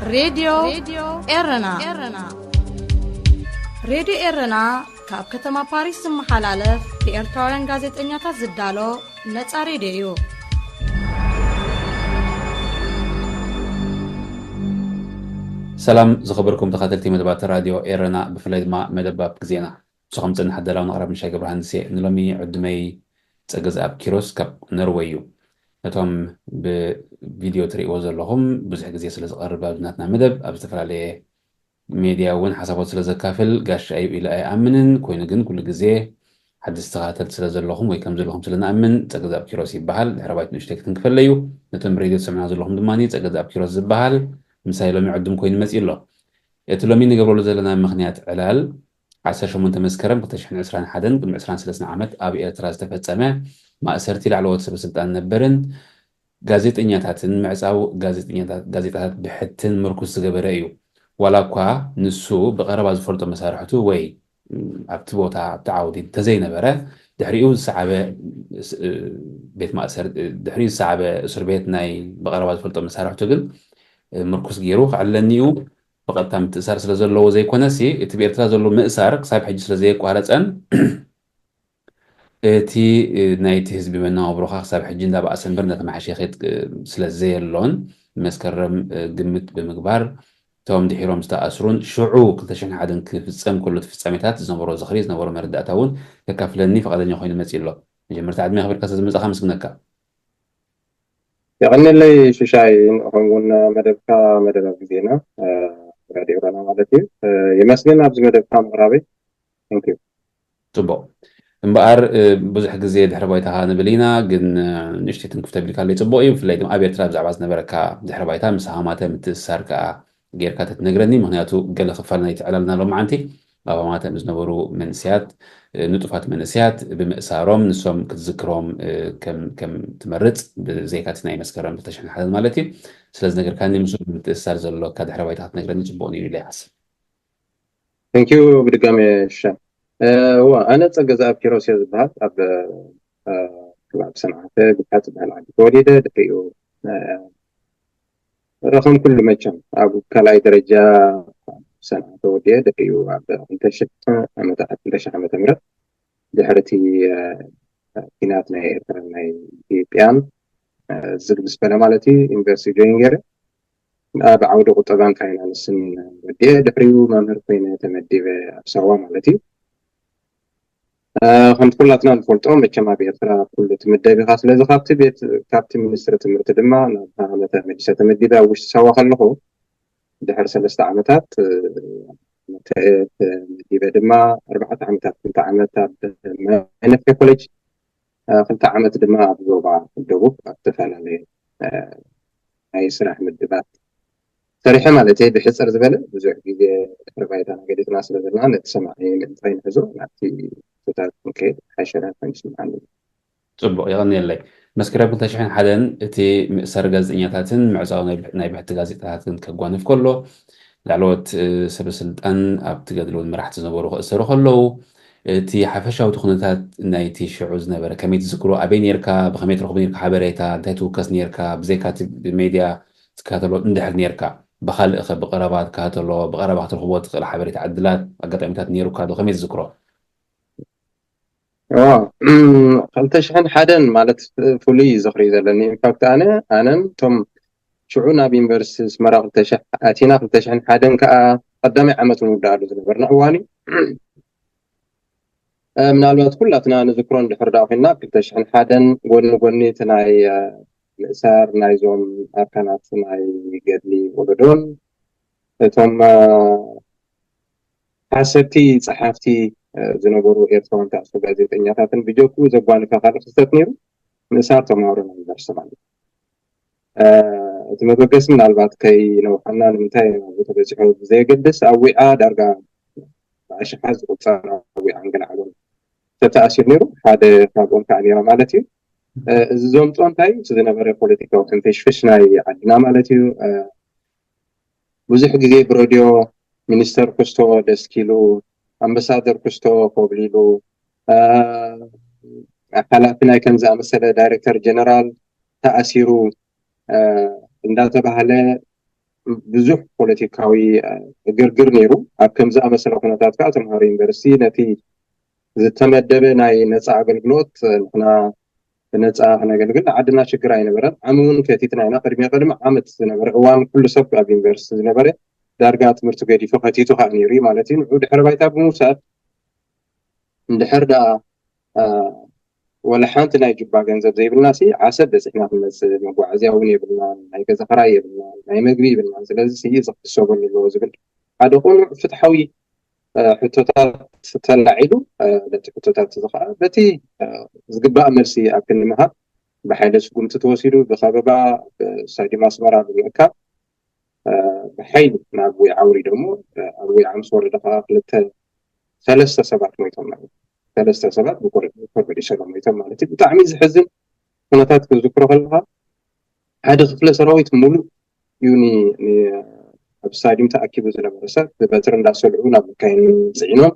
ሬድዮ ኤረና። ሬድዮ ኤረና ካብ ከተማ ፓሪስ ዝመሓላለፍ ብኤርትራውያን ጋዜጠኛታት ዝዳሎ ነጻ ሬድዮ እዩ። ሰላም ዝኸበርኩም ተኸታተልቲ መደባት ራድዮ ኤረና፣ ብፍላይ ድማ መደብ ኣብ ግዜና። ንስኹም ጽንሕ ኣዳላውን ኣቕራቢ ምሻይ ገብረሃንስ እየ። ንሎሚ ዕድመይ ጸገዝኣብ ኪሮስ ካብ ኖርወይ እዩ። ነቶም ብቪድዮ ትርእይዎ ዘለኹም ብዙሕ ግዜ ስለ ዝቐርብ ኣብዚ ናትና መደብ ኣብ ዝተፈላለየ ሜድያ እውን ሓሳቦት ስለ ዘካፍል ጋሻ እዩ ኢለ ኣይኣምንን። ኮይኑ ግን ኩሉ ግዜ ሓደስቲ ተኸታተልቲ ስለ ዘለኹም ወይ ከም ዘለኹም ስለ ንኣምን ጸገዝኣብ ኪሮስ ይበሃል። ድሕረ ባይት ንእሽተይ ክትንክፈለይ እዩ። ነቶም ብሬድዮ ትሰምዑና ዘለኹም ድማ ጸገዝኣብ ኪሮስ ዝበሃል ምሳይ ሎሚ ዕዱም ኮይኑ መጺኡ ኣሎ። እቲ ሎሚ ንገብረሉ ዘለና ምኽንያት ዕላል ዓሰርተ ሸሞንተ መስከረም ክልተ ሽሕን ዕስራን ሓደን ቅድሚ ዕስራን ሰለስተን ዓመት ኣብ ኤርትራ ዝተፈጸመ ማእሰርቲ ላዕለዎት ሰበ ስልጣን ነበርን ጋዜጠኛታትን ምዕጻው ጋዜጠኛታት ጋዜጣታት ብሕትን ምርኩስ ዝገበረ እዩ። ዋላ እኳ ንሱ ብቐረባ ዝፈልጦ መሳርሕቱ ወይ ኣብቲ ቦታ ኣብቲ ዓውዲ እንተዘይነበረ ድሕሪኡ ዝሰዓበ ቤት ማእሰር ድሕሪኡ ዝሰዓበ እስር ቤት ናይ ብቐረባ ዝፈልጦ መሳርሕቱ ግን ምርኩስ ገይሩ ክዕለኒ እዩ። ብቐጥታ ምትእሳር ስለ ዘለዎ ዘይኮነሲ እቲ ብኤርትራ ዘሎ ምእሳር ክሳብ ሕጂ ስለ ዘየቋረጸን እቲ ናይቲ ህዝቢ መነባብሮኻ ክሳብ ሕጂ እንዳበኣሰ እምበር እንዳተመሓሸ ይኸይድ ስለ ዘየሎን መስከረም ግምት ብምግባር እቶም ድሒሮም ዝተኣስሩን ሽዑ ክልተ ሽሕን ሓደን ክፍጸም ከሎ እቲ ፍጻሜታት ዝነበሮ ዝኽሪ ዝነበሮ መረዳእታ እውን ከካፍለኒ ፈቓደኛ ኮይኑ መጺኡ ኣሎ። መጀመርታ ዕድመ ኣኽቢርካ ስለ ዝመጻኻ ኣመስግነካ። የቐንየለይ ሽሻይ። ከምኡውን መደብካ መደብ ኣብ ግዜና ራድዮ ኤረና ማለት እዩ። የመስግን ኣብዚ መደብካ ምቕራበይ። Thank you። ጽቡቕ እምበኣር ብዙሕ ግዜ ድሕሪ ባይታኻ ንብል ኢና፣ ግን ንእሽተይ ትንክፍ ተቢልካለይ ጽቡቕ እዩ። ብፍላይ ድማ ኣብ ኤርትራ ብዛዕባ ዝነበረካ ድሕሪ ባይታ ምስ ሃማተ ምትእስሳር ከኣ ጌርካ ተትነግረኒ። ምኽንያቱ ገለ ክፋል ናይቲ ዕላልና ሎማዓንቲ ኣብ ሃማተ ዝነበሩ መንእሰያት፣ ንጡፋት መንእሰያት ብምእሳሮም ንሶም ክትዝክሮም ከም ትመርጽ ብዘይካ እቲ ናይ መስከረም ክልተ ሽሕን ሓደን ማለት እዩ ስለ ዝነገርካኒ፣ ምስኡ ብምትእስሳር ዘሎካ ድሕሪ ባይታ ክትነግረኒ ጽቡቕ ነይሩ ኢለ ይሓስብ። Thank you ብድጋሚ ሽሻይ። እዋ ኣነ ጸገዝኣብ ኪሮስ እየ ዝበሃል። ኣብ ከባቢ ሰንዓፈ ብታ ትበሃል ዓዲ ተወሊደ ድሕሪኡ ከም ኩሉ መቸም ኣብ ካልኣይ ደረጃ ሰንዓ ተወዲአ ድሕሪኡ ኣብ ክልተ ሽሕ ዓመተ ዓመተ ምህረት ድሕሪ እቲ ኪናት ናይ ኤርትራ ናይ ኢትዮጵያን ዝግ ምስ በለ ማለት እዩ ዩኒቨርሲቲ ጆይን ገይረ ኣብ ዓውዲ ቁጠባን ፋይናንስን ወዲአ ድሕሪኡ መምህር ኮይነ ተመዲበ ኣብ ሳዋ ማለት እዩ። ከምቲ ኩላትና ንፈልጦ መቸም ኣብ ኤርትራ ኩሉ ትምደብ ኢኻ። ስለዚ ካብቲ ቤት ካብቲ ሚኒስትሪ ትምህርቲ ድማ ናብ ሃመተ መዲሰ ተመዲበ ኣብ ውሽጢ ሳዋ ከለኹ ድሕሪ ሰለስተ ዓመታት ተመዲበ ድማ ኣርባዕተ ዓመታት ክልተ ዓመት ኣብ ማይነፍሒ ኮሌጅ ክልተ ዓመት ድማ ኣብ ዞባ ደቡብ ኣብ ዝተፈላለየ ናይ ስራሕ ምድባት ሰሪሐ ማለት እየ። ብሕፅር ዝበለ ብዙሕ ግዜ ድሕሪ ባይታና ገዲፍና ስለ ዘለና ነቲ ሰማዒ ምእንታይ ንሕዞ ናብቲ ቶታት ክንከይድ ሓሸና ከም ይስምዓኒ። ጽቡቕ የቐንየለይ። መስከረም ክልተ ሽሕን ሓደን እቲ ምእሳር ጋዜጠኛታትን ምዕጻው ናይ ብሕቲ ጋዜጣታትን ከጓንፍ ከሎ ላዕለዎት ሰበ ስልጣን ኣብቲ ገድሊ እውን መራሕቲ ዝነበሩ ክእሰሩ ከለዉ እቲ ሓፈሻዊ እቲ ኩነታት ናይቲ ሽዑ ዝነበረ ከመይ ትዝክሮ? ኣበይ ነርካ? ብኸመይ ትረኽቡ ነርካ ሓበሬታ? እንታይ ትውከስ ነርካ? ብዘይካ እቲ ብሜድያ ትከታተሎ እንድሕር ነርካ ብኻልእ ኸ ብቐረባ ትከታተሎ ብቐረባ ክትረኽቦ ትኽእል ሓበሬታ ዕድላት ኣጋጣሚታት ነይሩካ ዶ? ከመይ ትዝክሮ? ክልተ ሽሕን ሓደን ማለት ፍሉይ ዝኽሪ ዘለኒ ኢንፋክት ኣነ ኣነን እቶም ሽዑ ናብ ዩኒቨርሲቲ ኣስመራ ክልተ ሽሕ ኣቲና ክልተ ሽሕን ሓደን ከዓ ቀዳማይ ዓመት ንውድኣሉ ዝነበርና እዋን እዩ። ምናልባት ኩላትና ንዝክሮ እንድሕር ደኣ ኮይንና ክልተ ሽሕን ሓደን ጎኒ ጎኒ እቲ ናይ ምእሳር ናይዞም ኣርካናት ናይ ገድሊ ወለዶን እቶም ሓሰብቲ ጸሓፍቲ ዝነበሩ ኤርትራውያን ተኣስሩ ጋዜጠኛታትን ብጀክኡ ዘጓንፈ ካልእ ክስተት ነይሩ ምእሳር ተምሃሮ ናይ ዩኒቨርሲቲ ማለት እዩ። እቲ መበገሲ ምናልባት ከይነውሓና ንምንታይ ናብኡ ተበጺሑ ብዘየገድስ ኣብ ዊዓ ዳርጋ ብኣሽሓት ዝቁጸር ኣብ ዊዓን ገለ ዓለም ሰብ ተኣሲሩ ነይሩ። ሓደ ካብኦም ከዓ ነይራ ማለት እዩ። እዚ ዘምፅኦ እንታይ እቲ ዝነበረ ፖለቲካዊ ሕንፍሽፍሽ ናይ ዓድና ማለት እዩ። ብዙሕ ግዜ ብረድዮ ሚኒስተር ኩስቶ ደስኪሉ ኣምባሳደር ኩስቶ ኮብሊሉ ሓላፊ ናይ ከም ዝኣመሰለ ዳይሬክተር ጀነራል ተኣሲሩ እንዳተባህለ ብዙሕ ፖለቲካዊ ግርግር ነይሩ። ኣብ ከምዚ ኣመሰለ ኩነታት ከዓ ተምሃሮ ዩኒቨርሲቲ ነቲ ዝተመደበ ናይ ነፃ ኣገልግሎት ንሕና ብነፃ ክነገልግል ንዓድና ሽግር ኣይነበረን። ዓሚ እውን ከቲትና ኢና። ቅድሚ ቅድሚ ዓመት ዝነበረ እዋን ኩሉ ሰብ ኣብ ዩኒቨርሲቲ ዝነበረ ዳርጋ ትምህርቲ ገዲፉ ከቲቱ ከዓ ነይሩ እዩ ማለት እዩ። ንዑ ድሕሪ ባይታ ብምውሳድ እንድሕር ደኣ ወላ ሓንቲ ናይ ጁባ ገንዘብ ዘይብልና ሲ ዓሰብ በፂሕና ክንመፅእ፣ መጓዓዝያ እውን የብልና፣ ናይ ገዛ ክራይ የብልና፣ ናይ መግቢ ይብልና። ስለዚ ሲ እዚ ክሕሰበሉ ኣለዎ ዝብል ሓደ ቁኑዕ ፍትሓዊ ሕቶታት ተላዒሉ። ነቲ ሕቶታት እዚ ከዓ በቲ ዝግባእ መልሲ ኣብ ክንምሃብ ብሓይለ ስጉምቲ ተወሲዱ ብከበባ ብስታዲየም ኣስመራ ብምእካብ ብሓይሊ ናብ ዊዓ ኣውሪዶሞ። ኣብ ዊዓ ምስ ወረደ ከዓ ክልተ ሰለስተ ሰባት ሞይቶም ማለት ሰለስተ ሰባት ብኮርበዲሸሎ ሞይቶም ማለት እዩ። ብጣዕሚ ዝሕዝን ኩነታት ክዝክሮ ከለካ ሓደ ክፍለ ሰራዊት ሙሉእ እዩ ኣብ ስታዲየም ተኣኪቡ ዝነበረ ሰብ ብበትሪ እንዳሰልዑ ናብ መካይን ፅዒኖም።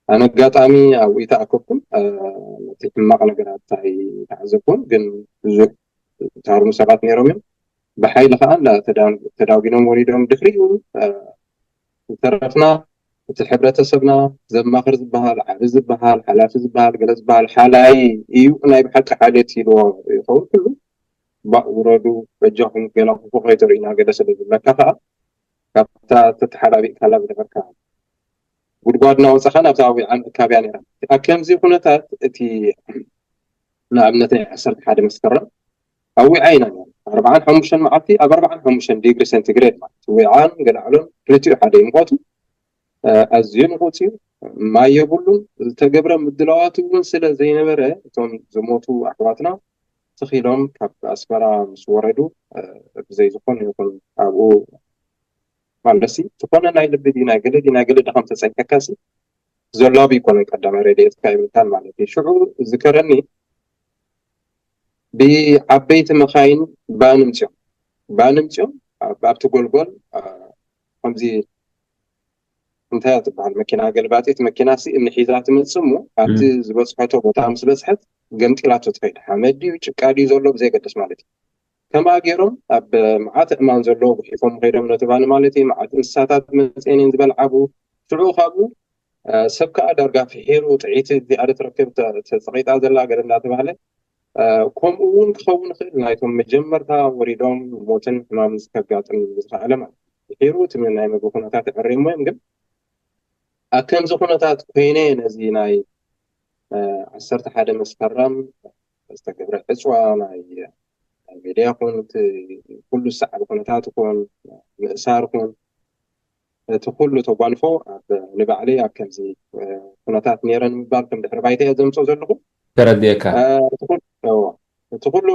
ኣነ ኣጋጣሚ ኣብኡ ይተኣከብኩም። ነቲ ሕማቕ ነገራት ኣይተዓዘብኩን፣ ግን ብዙሕ ዝሃርሙ ሰባት ነይሮም እዮም። ብሓይሊ ከዓ ተዳጒኖም ወሪዶም። ድሕሪኡ ዝተረፍና እቲ ሕብረተሰብና ዘማኽር ዝበሃል፣ ዓቢ ዝበሃል፣ ሓላፊ ዝበሃል፣ ገለ ዝበሃል ሓላይ እዩ። ናይ ብሓቂ ሓልዮት ኢልዎ ይኸውን ኩሉ። ባእ ውረዱ፣ በጃኹም ገለ ክፉእ ከይተርእዩና ገለ ስለ ዝብለካ ከዓ ካብታ ተተሓባቢእካላ ዝነበርካ ጉድጓድ እናወፃኻ ናብታ ዊዓ ምእካብ እያ ነይራ። ኣብ ከምዚ ኩነታት እቲ ንኣብነት ናይ ዓሰርተ ሓደ መስከረም ኣብ ዊዓ ኢና ነርና። ኣርብዓን ሓሙሽተን መዓልቲ ኣብ ኣርብዓን ሓሙሽተን ዲግሪ ሴንቲግሬድ ማለት ዊዓን ገላዕሎን ክልቲኡ ሓደ እዩ ሙቐቱ። ኣዝዩ ንቑፅ እዩ። ማይ የብሉን። ዝተገብረ ምድላዋት እውን ስለ ዘይነበረ እቶም ዝሞቱ ኣሕዋትና ትኺሎም ካብ ኣስመራ ምስ ወረዱ ብዘይ ዝኾነ ይኹን ኣብኡ ማለትሲ ዝኾነ ናይ ልቢ ድዩ ናይ ገለ ድዩ ናይ ገለ ድኻም ተጸንቀካሲ ዘሎ ኣብ ይኮነን ቀዳማይ ረድኤትካ ይብልካን ማለት እዩ። ሽዑ ዝከረኒ ብዓበይቲ መኻይን ባን ምጽኦም ባን ምጽኦም ኣብቲ ጎልጎል ከምዚ እንታይ ትበሃል መኪና ገልባጢት መኪና ሲ እምኒ ሒዛ ትመጽእ እሞ ኣብቲ ዝበጽሐቶ ቦታ ምስ በጽሐት ገምጢላቶ ትኸይድ። ሓመድ ድዩ ጭቃ ድዩ ዘሎ ብዘይገድስ ማለት እዩ። ከምኣ ገይሮም ኣብ መዓት እማን ዘለዎ ጉሒፎም ከይዶም ነቲ ባኒ ማለት እዩ። መዓት እንስሳታት መፅኤን እየን ዝበልዓቡ። ሽዑ ካብኡ ሰብ ከዓ ዳርጋ ፍሒሩ ጥዒቲ እዚኣ ትረክብ ተፀቂጣ ዘላ ገለ እንዳተባሃለ ከምኡ እውን ክኸውን ይኽእል ናይቶም መጀመርታ ወሪዶም ሞትን ሕማምን ከጋጥም ዝኸኣለ ማለት እዩ። ፍሒሩ እቲ ናይ ምግቢ ኩነታት ኣዕሪሞ እዮም ግን ኣብ ከምዚ ኩነታት ኮይነ ነዚ ናይ ዓሰርተ ሓደ መስከረም ዝተገብረ ዕፅዋ ናይ ናይ ሜድያ ይኹን እቲ ኩሉ ዝሰዓበ ኩነታት ይኹን ምእሳር ይኹን እቲ ኩሉ ተጓንፎ ኣብ ንባዕለይ ኣብ ከምዚ ኩነታት ነይረ ንምባል ከም ድሕሪ ባይታ እየ ዘምፅኦ ዘለኹ። ተረዲኤካ። እቲ ኩሉ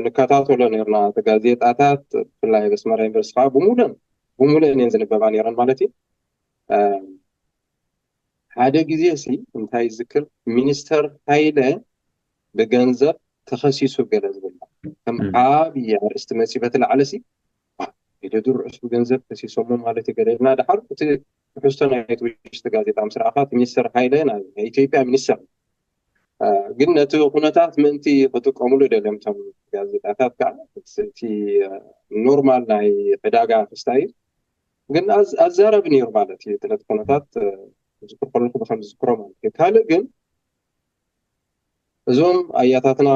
ንከታተሎ ነርና እቲ ጋዜጣታት ብፍላይ ኣብ ኣስመራ ዩኒቨርሲቲ ከዓ ብሙሉእን ብሙሉእን እየን ዝንበባ ነይረን ማለት እዩ። ሓደ ግዜ ሲ እንታይ ዝክር ሚኒስተር ሃይለ ብገንዘብ ተኸሲሱ ገለ ዝብል ከም ዓብዪ ኣርእስቲ መፂ በቲ ላዕለ ሲ ኢደ ዱር ርዕሱ ብገንዘብ ከሲሶሞ ማለት እዩ ገለ ኢልና ድሓር እቲ ትሕዝቶ ናይ ውሽጢ ጋዜጣ ምስ ረኣኻ እቲ ሚኒስተር ሃይለ ናይ ኢትዮጵያ ሚኒስተር ግን ነቲ ኩነታት ምእንቲ ክጥቀምሉ ደልዮም እቶም ጋዜጣታት ከዓ እቲ ኖርማል ናይ ዕዳጋ ክስታይ ግን ኣዛረቢ ነይሩ ማለት እዩ። ስለቲ ኩነታት ዝክር ከለኩ ብከም ዝዝክሮ ማለት እዩ። ካልእ ግን እዞም ኣያታትና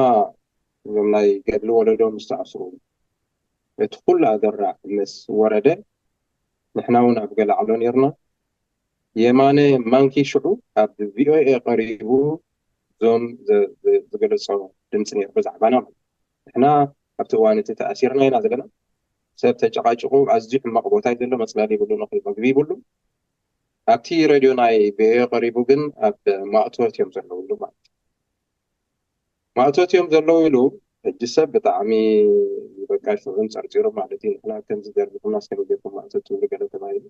እዞም ናይ ገድሊ ወለዶ ምስ ተኣስሩ እቲ ኩሉ ኣደራዕ ምስ ወረደ ንሕና እውን ኣብ ገለ ዓሎ ነርና። የማነ ማንኪ ሽዑ ኣብ ቪኦኤ ቀሪቡ እዞም ዝገለጾ ድምፂ ነይሩ ብዛዕባና ማለት ንሕና ኣብቲ እዋን እቲ ተኣሲርና ኢና ዘለና። ሰብ ተጨቃጭቁ ኣዝዩ ሕማቕ ቦታ እዩ ዘሎ። መፅለሊ ይብሉ፣ ንኽል መግቢ ይብሉ። ኣብቲ ሬድዮ ናይ ቪኦኤ ቀሪቡ ግን ኣብ ማእቶት እዮም ዘለውሉ ማለት እዩ። ማእቶት እዮም ዘለዉ ኢሉ ሕጂ ሰብ ብጣዕሚ በቃ ሽዑን ፀርፂሩ ማለት እዩ። ንሕና ከምዚ ዘርቢኹምና ስከመይ ጌርኩም ማእቶት ትብሉ ገለ ተባሂሉ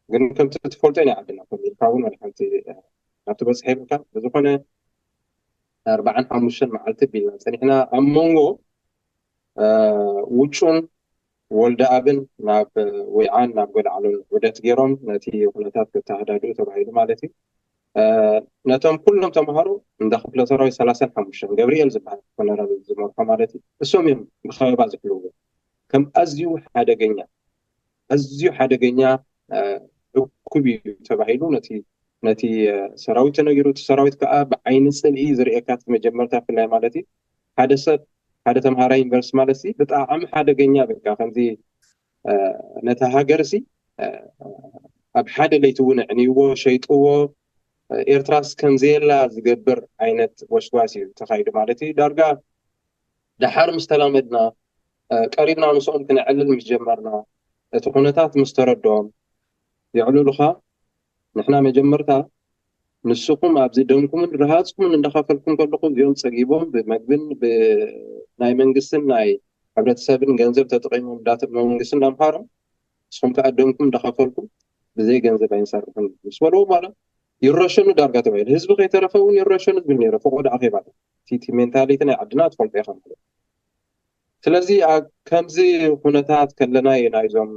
ግን ከምቲ ትፈልጦ ናይ ዓድና ከም ኢልካ እውን ወላ ሓንቲ ናብቲ በፅሐ ይብልካ ብዝኾነ ኣርባዓን ሓሙሽተን መዓልቲ ቢልና ፀኒሕና ኣብ መንጎ ውጩን ወልደኣብን ናብ ወይዓን ናብ ጎልዓሎን ዑደት ገይሮም ነቲ ኩነታት ከተሃዳድኡ ተባሂሉ ማለት እዩ። ነቶም ኩሎም ተምሃሮ እንዳ ክፍለ ሰራዊት ሰላሳን ሓሙሽተን ገብርኤል ዝበሃል ኮነራል ዝመርሖ ማለት እዩ። እሶም እዮም ብከበባ ዝሕልውዎ ከም ኣዝዩ ሓደገኛ ኣዝዩ ሓደገኛ እኩብ እዩ ተባሂሉ ነቲ ነቲ ሰራዊት ተነጊሩ። እቲ ሰራዊት ከዓ ብዓይኒ ፅልኢ ዝርእየካ እቲ መጀመርታ ብፍላይ ማለት እዩ። ሓደ ሰብ ሓደ ተምሃራይ ዩኒቨርሲቲ ማለት ሲ ብጣዕሚ ሓደገኛ በቃ ከምዚ ነቲ ሃገር ሲ ኣብ ሓደ ለይቲ እውን ኣዕንይዎ ሸይጥዎ ኤርትራስ ከምዘየላ ዝገብር ዓይነት ወስዋስ እዩ ተኻይዱ ማለት እዩ። ዳርጋ ደሓር ምስ ተላመድና ቀሪብና ምስኦም ክነዕልል ምስ ጀመርና እቲ ኩነታት ምስ ተረድኦም የዕልሉኻ። ንሕና መጀመርታ ንስኹም ኣብዚ ደምኩምን ርሃፅኩምን እንዳኸፈልኩም ከለኹ እዚኦም ፀጊቦም ብመግብን ብናይ መንግስትን ናይ ሕብረተሰብን ገንዘብ ተጠቂሞም መንግስቲ እንዳምሃሮም ንስኹም ከዓ ደምኩም እንዳኸፈልኩም ብዘይ ገንዘብ ኣይንሰርሕን ምስ በልዎ በኋላ ይረሸኑ ዳርጋ ተባሂሉ ህዝቢ ከይተረፈ እውን ይረሸኑ ዝብል ነይረ። ፈቆዶ ኣኼባታት እቲ ሜንታሊቲ ናይ ዓድና ትፈልጦ ኢኻ ማለት። ስለዚ ከምዚ ኩነታት ከለና እዩ ናይዞም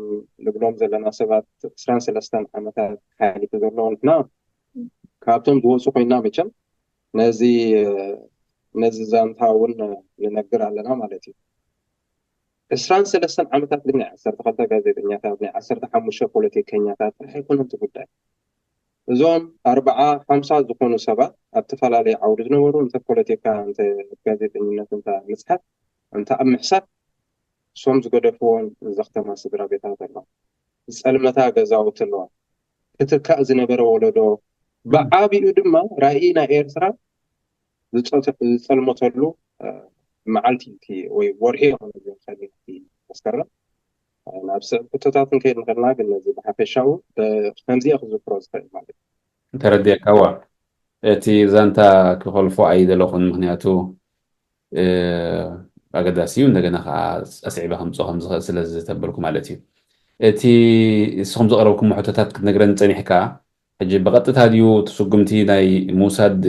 ንብሎም ዘለና ሰባት ዕስራን ሰለስተን ዓመታት ሓሊፉ ዘሎ ንሕና ካብቶም ዝወፁ ኮይና መቸም ነዚ ነዚ ዛንታ እውን ንነግር ኣለና ማለት እዩ። ዕስራን ሰለስተን ዓመታት ግን ናይ ዓሰርተ ክልተ ጋዜጠኛታት ናይ ዓሰርተ ሓሙሽተ ፖለቲከኛታት ጥራሕ ኣይኮነን እቲ ጉዳይ። እዞም ኣርብዓ ሓምሳ ዝኾኑ ሰባት ኣብ ተፈላለየ ዓውዲ ዝነበሩ እንተ ፖለቲካ እንተ ጋዜጠኝነት እንተ ምፅሓፍ እንተ ኣብ ምሕሳብ እሶም ዝገደፍዎን ዘኽተማ ስድራ ቤታት ኣሎ ዝፀልመታ ገዛውቲ ኣለዋ ክትካእ ዝነበረ ወለዶ ብዓቢኡ ድማ ራእይ ናይ ኤርትራ ዝፀልመተሉ መዓልቲ ወይ ወርሒ ይኾነ ዝኽእል መስከረም ናብ ስዕብ ሕቶታት ንከይድ ንኽእልና ግን ነዚ ብሓፈሻዊ ከምዚኣ ክዝክሮ ዝኽእል ማለት ተረዲእካ ዋ እቲ ዛንታ ክኸልፎ ኣይደለኹን ምክንያቱ ኣገዳሲ እዩ እንደገና ከዓ ኣስዒበ ከምፅኦ ከምዝኽእል ስለ ዝተበልኩ ማለት እዩ እቲ ንስኹም ዘቕረብኩም ሕቶታት ክትነግረን ፀኒሕካ ሕጂ ብቐጥታ ድዩ እቲ ስጉምቲ ናይ ምውሳድ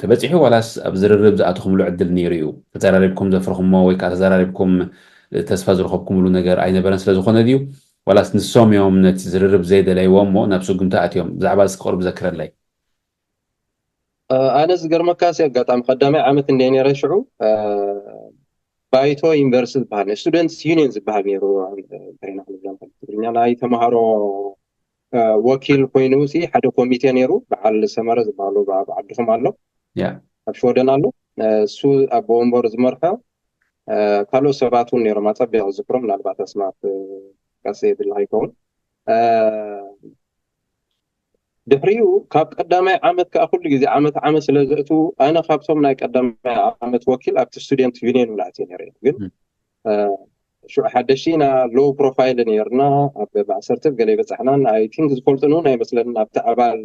ተበፂሑ ዋላስ ኣብ ዝርርብ ዝኣተኹምሉ ዕድል ነይሩ እዩ ተዘራሪብኩም ዘፍረኹሞ ወይ ከዓ ተዘራሪብኩም ተስፋ ዝረኸብኩምሉ ነገር ኣይነበረን ስለዝኾነ ድዩ ዋላስ ንሶም እዮም ነቲ ዝርርብ ዘይደለይዎ እሞ ናብ ስጉምቲ ኣትዮም ብዛዕባ እዚ ክቕርብ ዘክረለይ ኣነ ዝገርመካ ሲ ኣጋጣሚ ቀዳማይ ዓመት እንደ ነረ ሽዑ ባይቶ ዩኒቨርሲቲ ዝበሃል ስቱደንትስ ዩኒየን ዝበሃል ነሩ ትግርኛ ናይ ተምሃሮ ወኪል ኮይኑ ሲ ሓደ ኮሚቴ ነሩ በዓል ሰመረ ዝበሃሉ ኣብ ዓድኹም ኣሎ ኣብ ሽወደን ኣሎ እሱ ኣብ ወንበር ዝመርሖ ካልኦት ሰባት እውን ነሮም ኣፀቢቕ ዝክሮ ምናልባት ኣስማት ቀስ የብላ ይከውን ድሕሪኡ ካብ ቀዳማይ ዓመት ከዓ ኩሉ ግዜ ዓመት ዓመት ስለ ዘእትዉ ኣነ ካብቶም ናይ ቀዳማይ ዓመት ወኪል ኣብቲ ስቱደንት ዩኒየን ውላእት ነረ ግን ሽዑ ሓደሽቲ ኢና ሎው ፕሮፋይል ነርና ኣብ ማእሰርቲ ገለ ይበፃሕናን ኣይ ቲንክ ዝፈልጡን እውን ኣይመስለንን ኣብቲ ኣባል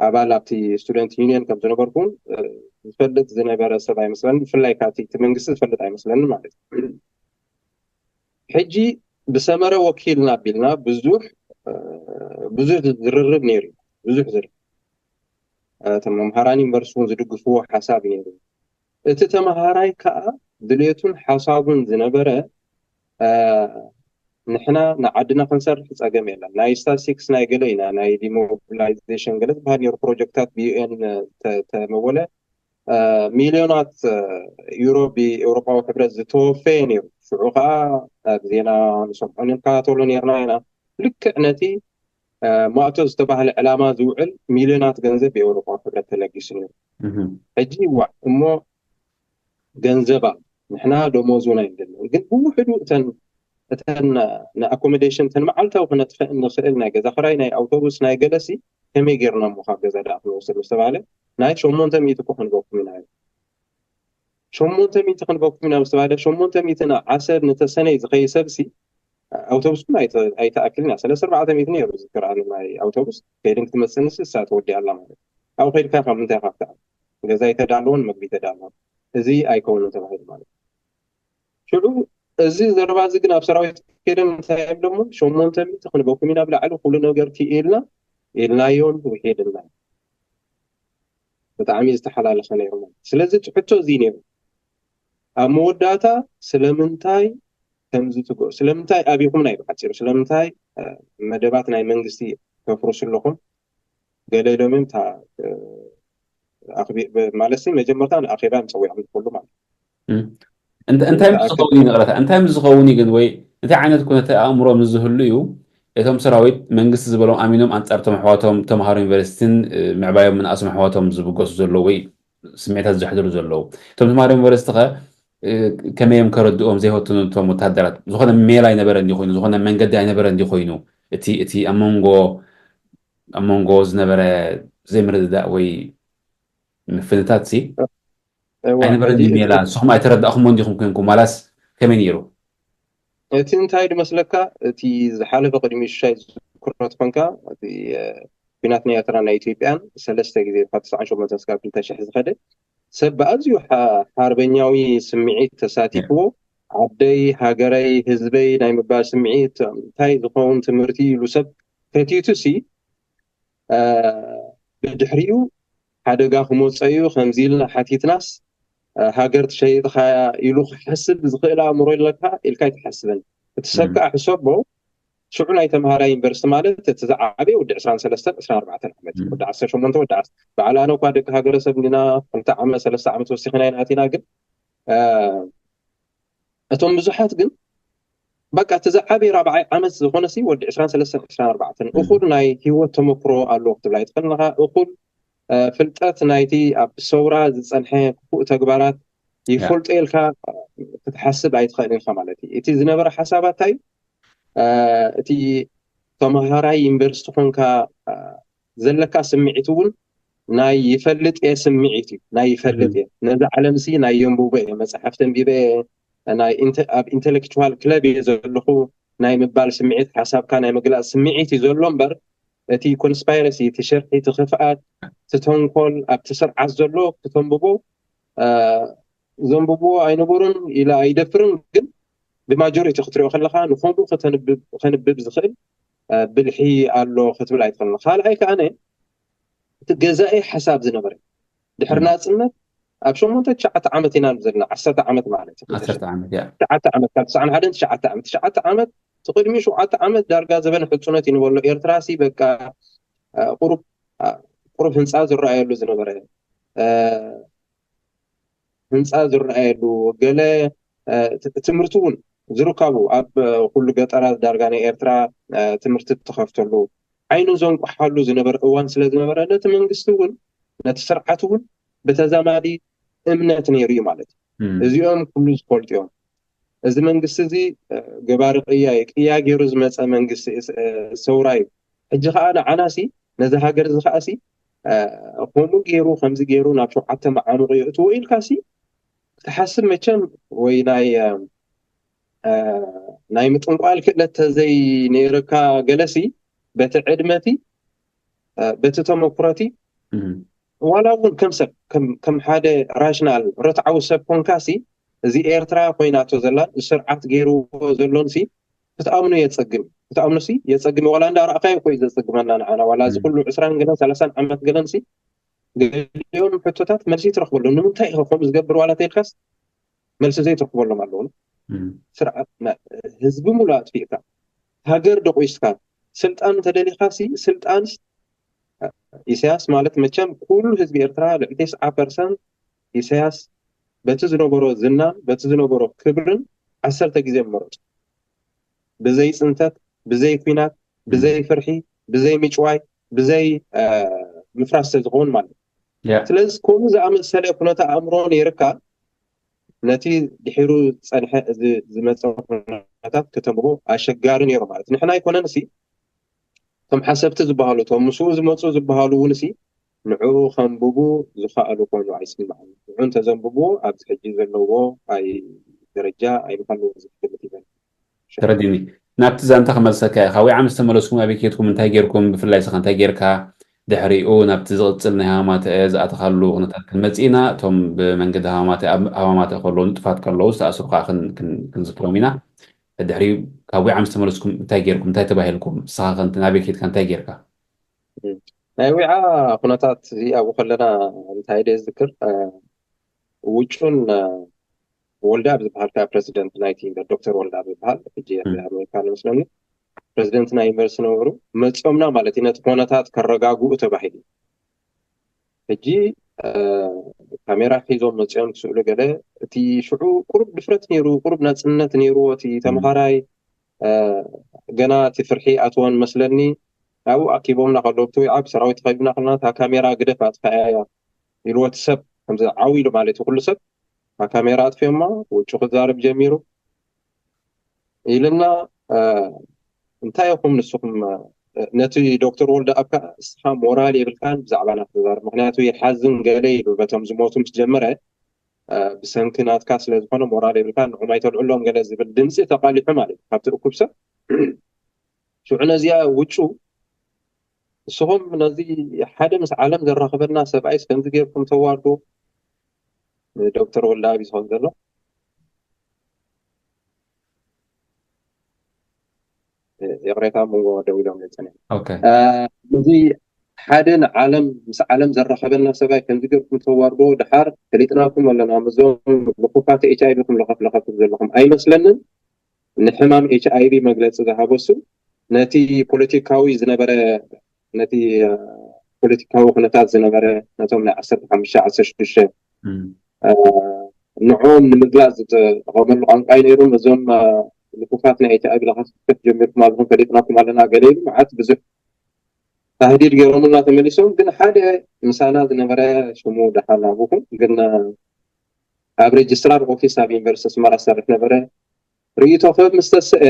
ኣባል ኣብቲ ስቱደንት ዩኒየን ከም ዝነበርኩን ዝፈልጥ ዝነበረ ሰብ ኣይመስለንን ብፍላይ ካብቲ እቲ መንግስቲ ዝፈልጥ ኣይመስለንን ማለት እዩ ሕጂ ብሰመረ ወኪልና ኣቢልና ብዙሕ ብዙሕ ዝርርብ ነይሩ ብዙሕ ዝርርብ እቶም መምሃራን ዩኒቨርሲቲ እውን ዝድግፍዎ ሓሳብ ነይሩ እቲ ተምሃራይ ከዓ ድሌቱን ሓሳቡን ዝነበረ ንሕና ንዓድና ክንሰርሕ ፀገም የለን ናይ ስታስቲክስ ናይ ገለ ኢና ናይ ዲሞቢላይዜሽን ገለ ዝበሃል ነሩ ፕሮጀክታት ብዩኤን ተመወለ ሚሊዮናት ዩሮ ብኤውሮጳዊ ሕብረት ዝተወፈየ ነይሩ ሽዑ ከዓ ኣብ ዜና ንሰምዖ ንከታተሎ ነርና ኢና ልክዕ ነቲ ማእቶ ዝተባህለ ዕላማ ዝውዕል ሚሊዮናት ገንዘብ ብኤውሮጳዊ ሕብረት ተለጊሱ ነይሩ ሕጂ ዋዕ እሞ ገንዘባ ንሕና ደሞዝ እውን ኣይንደልን ግን ብውሕዱ እተን እተን ንኣኮሞዴሽን እተን መዓልታዊ ክነጥፍእ እንኽእል ናይ ገዛ ክራይ ናይ ኣውቶቡስ ናይ ገለሲ ከመይ ጌርና እሞ ካብ ገዛ ደኣ ክንወስድ ምስ ተባሃለ ናይ ሸሞንተ ሚእቲ እኮ ክንበኩም ኢና ሸሞንተ ሚእቲ ክንበኩም ኢና ምስ ተባሃለ ሸሞንተ ሚእቲ ንዓሰብ ንተሰነይ ዝኸይ ሰብሲ ኣውቶቡስ እውን ኣይተኣክልን እያ ሰለስተ ኣርባዕተ ሚእቲ ነይሩ ዝክር ኣነ ናይ ኣውቶቡስ ከይድን ክትመፅንስ እሳ ተወዲኣ ኣላ ማለት ኣብኡ ከይድካ ካብ ምንታይ ካብትኣ ገዛ ይተዳለዎን መግቢ ይተዳለዎን እዚ ኣይከውንን ተባሂሉ ማለት ሽዑ እዚ ዘረባ እዚ ግን ኣብ ሰራዊት ከይዶም እንታይ ይብሎሞ ሸሞንተ ሚእቲ ክንበኩም ኢና ብላዕሊ ኩሉ ነገር ክኢልና ኢልናዮን ውሒድና ብጣዕሚ ዝተሓላለኸ ነይሩ ማለት ስለዚ እቲ ሕቶ እዚ ነይሩ ኣብ መወዳእታ ስለምንታይ ከምዚ ትግኦ ስለምንታይ ኣቢኹም ናይ ብሓፂሩ ስለምንታይ መደባት ናይ መንግስቲ ተፍርሱ ኣለኹም ገለ ኢሎም እዮም ማለት መጀመርታ ንኣኼባ ንፀዊዖም ዝክሉ ማለት እንታይ ምስ ዝኸውን እዩ ንቕረታ እንታይ ምስ ዝኸውን እዩ ግን ወይ እንታይ ዓይነት ኩነተ ኣእምሮ ምስ ዝህሉ እዩ እቶም ሰራዊት መንግስቲ ዝበሎም ኣሚኖም ኣንጻር ቶም ኣሕዋቶም ተምሃሮ ዩኒቨርሲቲን ምዕባዮም ምንኣሶም ኣሕዋቶም ዝብገሱ ዘለዉ ወይ ስምዒታት ዘሕድሩ ዘለዉ እቶም ተምሃሮ ዩኒቨርሲቲ ከ ከመይ እዮም ከረድኦም ዘይፈትኑ እቶም ወታደራት ዝኾነ ሜላ ኣይነበረ እንዲ ኮይኑ ዝኾነ መንገዲ ኣይነበረ እንዲ ኮይኑ እቲ እቲ ኣብ መንጎ ኣብ መንጎ ዝነበረ ዘይምርድዳእ ወይ ምፍንታት ሲ ኣይነበረ እንዲ ሜላ ንስኹም ኣይተረዳእኹሞ እንዲኹም ኮንኩም ዋላስ ከመይ ነይሩ እቲ እንታይ ድመስለካ እቲ ዝሓለፈ ቅድሚ ሽሻይ ዝኩረት ኮንካ እቲ ኩናት ናይ ኤርትራ ናይ ኢትዮጵያን ሰለስተ ግዜ ካብ ተስዓን ሸሞንተን ስካብ ክልተ ሽሕ ዝኸደ ሰብ ብኣዝዩ ሓርበኛዊ ስምዒት ተሳቲፍዎ ዓደይ ሃገረይ ህዝበይ ናይ ምባል ስምዒት እንታይ ዝኸውን ትምህርቲ ኢሉ ሰብ ከቲቱ ሲ ብድሕሪኡ ሓደጋ ክመፀ እዩ ከምዚ ኢልና ሓቲትናስ ሃገር ትሸይጥኻ ኢሉ ክሓስብ ዝኽእል ኣእምሮ ኣለካ ኢልካ ኣይትሓስብን እቲ ሰብ ከዓ ሕሰቦ ሽዑ ናይ ተምሃራይ ዩኒቨርሲቲ ማለት እቲ ዝዓበየ ወዲ ዕስራን ሰለስተን ዕስራን ኣርባዕተን ዓመት እዩ ወዲ ዓሰርተ ሸሞንተ ወዲ ዓስ በዓል ኣነ እኳ ደቂ ሃገረሰብ እንዲና ክልተ ዓመት ሰለስተ ዓመት ወሲኽና ኢና ኣቲና ግን እቶም ብዙሓት ግን በቃ እቲ ዝዓበየ ራብዓይ ዓመት ዝኾነ ሲ ወዲ ዕስራን ሰለስተን ዕስራን ኣርባዕተን እኹል ናይ ህይወት ተመክሮ ኣለዎ ክትብል ኣይትኽእልን ኢኻ እኹል ፍልጠት ናይቲ ኣብ ሰውራ ዝፀንሐ ክፉእ ተግባራት ይፈልጦ ኢልካ ክትሓስብ ኣይትኽእልን ኢኻ ማለት እዩ እቲ ዝነበረ ሓሳባት እንታይ እቲ ተምሃራይ ዩኒቨርሲቲ ኮንካ ዘለካ ስምዒት እውን ናይ ይፈልጥ እየ ስምዒት እዩ ናይ ይፈልጥ እየ ነዚ ዓለም ሲ ናይ የንብቦ እየ መፅሓፍቲ ኣንቢበ ኣብ ኢንቴሌክቹዋል ክለብ እየ ዘለኹ ናይ ምባል ስምዒት ሓሳብካ ናይ ምግላፅ ስምዒት እዩ ዘሎ እምበር እቲ ኮንስፓይረሲ እቲ ሽርሒ እቲ ክፍኣት እቲ ተንኮል ኣብቲ ስርዓት ዘሎ ክተንብቦ ዘንብብዎ ኣይነበሩን ኢለ ኣይደፍርን ግን ብማጆሪቲ ክትሪኦ ከለካ ንከምኡ ከንብብ ዝኽእል ብልሒ ኣሎ ክትብል ኣይትኽእልን ካልኣይ ከዓነ እቲ ገዛኢ ሓሳብ ዝነበረ ድሕሪ ናፅነት ኣብ ሸሞንተ ትሽዓተ ዓመት ኢና ዘለና ዓሰርተ ዓመት ማለት እዩ ትሽዓተ ዓመት ካብ ትስዓን ሓደን ትሽዓተ ዓመት ትሽዓተ ዓመት እቲ ቅድሚ ሸውዓተ ዓመት ዳርጋ ዘበን ሕፁነት ይንበሎ ኤርትራ ሲ በቃ ቁሩብ ቁሩብ ህንፃ ዝረኣየሉ ዝነበረ ህንፃ ዝረኣየሉ ገለ ትምህርቲ እውን ዝርከቡ ኣብ ኩሉ ገጠራት ዳርጋ ናይ ኤርትራ ትምህርቲ ተኸፍተሉ ዓይኑ ዘንቋሓሉ ዝነበረ እዋን ስለ ዝነበረ ነቲ መንግስቲ እውን ነቲ ስርዓት እውን ብተዛማዲ እምነት ነይሩ እዩ ማለት እዩ እዚኦም ኩሉ ዝፈልጡ እዮም እዚ መንግስቲ እዚ ገባሪ ቅያ እዩ ቅያ ገይሩ ዝመፀ መንግስቲ ሰውራ እዩ ሕጂ ከዓ ንዓናሲ ነዚ ሃገር እዚ ከዓሲ ከምኡ ገይሩ ከምዚ ገይሩ ናብ ሸውዓተ መዓሙቕ የእትዎ ኢልካሲ ክትሓስብ መቸም ወይ ናይ ናይ ምጥንቋል ክእለት ተዘይ ነይርካ ገለሲ በቲ ዕድመቲ በቲ ተመኩረቲ ዋላ እውን ከም ሰብ ከም ሓደ ራሽናል ረትዓዊ ሰብ ኮንካሲ እዚ ኤርትራ ኮይናቶ ዘላን ስርዓት ገይርዎ ዘሎንሲ ክትኣምኖ የጸግም ክትኣምኖሲ የጸግም ዋላ እንዳ ረኣኻዮ እኮ እዩ ዘጸግመና ንዓና ዋላ እዚ ኩሉ ዕስራን ገለን ሰላሳን ዓመት ገለንሲ ገሊኦም ሕቶታት መልሲ ትረኽበሉ ንምንታይ ኢኸ ከምኡ ዝገብር ዋላ ተልካስ መልሲ ዘይትረኽበሎም ኣለዉ ስርዓት ህዝቢ ሙሉ ኣጥፊእካ ሃገር ደቑስካ ስልጣን እንተደሊኻሲ ስልጣንስ ኢሳያስ ማለት መቸም ኩሉ ህዝቢ ኤርትራ ልዕሊ ተስዓ ፐርሰንት ኢሳያስ በቲ ዝነበሮ ዝናን በቲ ዝነበሮ ክብርን ዓሰርተ ግዜ መረፁ ብዘይ ፅንተት ብዘይ ኩናት ብዘይ ፍርሒ ብዘይ ምጭዋይ ብዘይ ምፍራስ ዝኸውን ማለት ስለዚ ከምኡ ዝኣመሰለ ኩነተ ኣእምሮ ነይርካ ነቲ ድሒሩ ዝፀንሐ እዚ ዝመፀ ኩነታት ከተንብቦ ኣሸጋሪ ነይሩ ማለት ንሕና ኣይኮነን ሲ እቶም ሓሰብቲ ዝበሃሉ እቶም ምስኡ ዝመፁ ዝበሃሉ እውን ሲ ንዕኡ ከንብቡ ዝኸኣሉ ኮይኑ ኣይስማዕን ንዑ እንተዘንብብዎ ኣብዚ ሕጂ ዘለዎ ኣይ ደረጃ ኣይምሃለዎ ዝግምት ይበል ተረዲኒ ናብቲ ዛንታ ክመልሰካ ኢኻ ወይ ዓመስ ተመለስኩም ኣበይ ኬድኩም እንታይ ጌርኩም ብፍላይ ስኻ እንታይ ጌርካ ድሕሪኡ ናብቲ ዝቕጽል ናይ ሃማማተ ዝኣተኻሉ ኩነታት ክንመጽእ ኢና እቶም ብመንገዲ ሃማማተ ኣብ ሃማማተ ከለዉ ንጥፋት ከለዉ ዝተኣስሩ ከዓ ክንዝክሮም ኢና ድሕሪኡ ካብ ወይ ዓመስ ተመለስኩም እንታይ ጌርኩም እንታይ ተባሂልኩም ንስኻ ከንቲ ናበይ ኬድካ እንታይ ጌርካ ናይ ዊዓ ኩነታት እዚ ኣብኡ ከለና እንታይ ደ ዝዝክር ውጩን ወልዳ ኣብ ዝበሃል ከዓ ፕረዚደንት ናይቲ ዶክተር ወልዳ ኣብ ዝበሃል ሕጂ ኣሜሪካ ንመስለኒ ፕረዚደንት ናይ ዩኒቨርሲቲ ነበሩ መፂኦምና ማለት እዩ ነቲ ኮነታት ከረጋግኡ ተባሂሉ ሕጂ ካሜራ ሒዞም መፅኦም ክስእሉ ገለ፣ እቲ ሽዑ ቁሩብ ድፍረት ነይሩ፣ ቁሩብ ናፅነት ነይሩ። እቲ ተምሃራይ ገና እቲ ፍርሒ ኣትወን መስለኒ። ኣብኡ ኣኪቦምና ከለዉ፣ ብትዊዓ ብሰራዊት ተኸቢብና ከለና፣ እታ ካሜራ ግደፍ ኣጥፋያ እያ ኢልዎ እቲ ሰብ፣ ከምዚ ዓው ኢሉ ማለት እዩ፣ ኩሉ ሰብ እታ ካሜራ ኣጥፊኦማ፣ ውጩ ክዛረብ ጀሚሩ። ኢልና፣ እንታይ ኢኹም ንስኹም? ነቲ ዶክተር ወልደ ኣብካ እስኻ ሞራል የብልካን ብዛዕባና ክትዛረብ፣ ምክንያቱ ይሓዝን ገለ ኢሉ፣ በቶም ዝሞቱ ምስ ጀመረ፣ ብሰንኪ ናትካ ስለ ዝኾነ ሞራል የብልካን፣ ንዑም ኣይተልዕሎም ገለ ዝብል ድምፂ ተቃሊሑ ማለት እዩ ካብቲ እኩብ ሰብ። ሽዑ ነዚኣ ውጩ፣ ንስኹም ነዚ ሓደ ምስ ዓለም ዘራኽበና ሰብኣይስ ከምዚ ጌርኩም ተዋርዱ? ንዶክተር ወልደ ኣብ ዝኸውን ዘሎ ይቕሬታ፣ መንጎ ደው ኢሎም ነፀኒ። ነዚ ሓደ ንዓለም ምስ ዓለም ዘራኸበና ሰብኣይ ከምዚ ጌርኩም ተዋርዶ፣ ድሓር ፈሊጥናኩም ኣለና፣ ምዞም ልኹፋት ኤች ኣይ ቪ ኩም ለኸፍ ለኸፍ ዘለኹም ኣይመስለንን። ንሕማም ኤች ኣይ ቪ መግለፂ ዝሃበ እሱ ነቲ ፖለቲካዊ ዝነበረ፣ ነቲ ፖለቲካዊ ኩነታት ዝነበረ፣ ነቶም ናይ ዓሰርተ ሓሙሽተ ዓሰርተ ሽዱሽተ ንዖም ንምግላፅ ዝጥቀመሉ ቋንቋ እዩ ነይሩ። እዞም ልኩፋት ናይ ኤች ኣይ ቪ ለኸፍ ጀሚርኩም ኣለኹም፣ ፈሊጥናኩም ኣለና ገለ ኢሉ መዓት ብዙሕ ታህዲድ ገይሮምልና ተመሊሶም። ግን ሓደ ምሳና ዝነበረ፣ ሽሙ ደሓን ኣብኹም ግን ኣብ ሬጅስትራር ኦፊስ ኣብ ዩኒቨርሲቲ ኣስመራ ዝሰርሕ ነበረ። ርእይቶ ክህብ ምስ ተስአ፣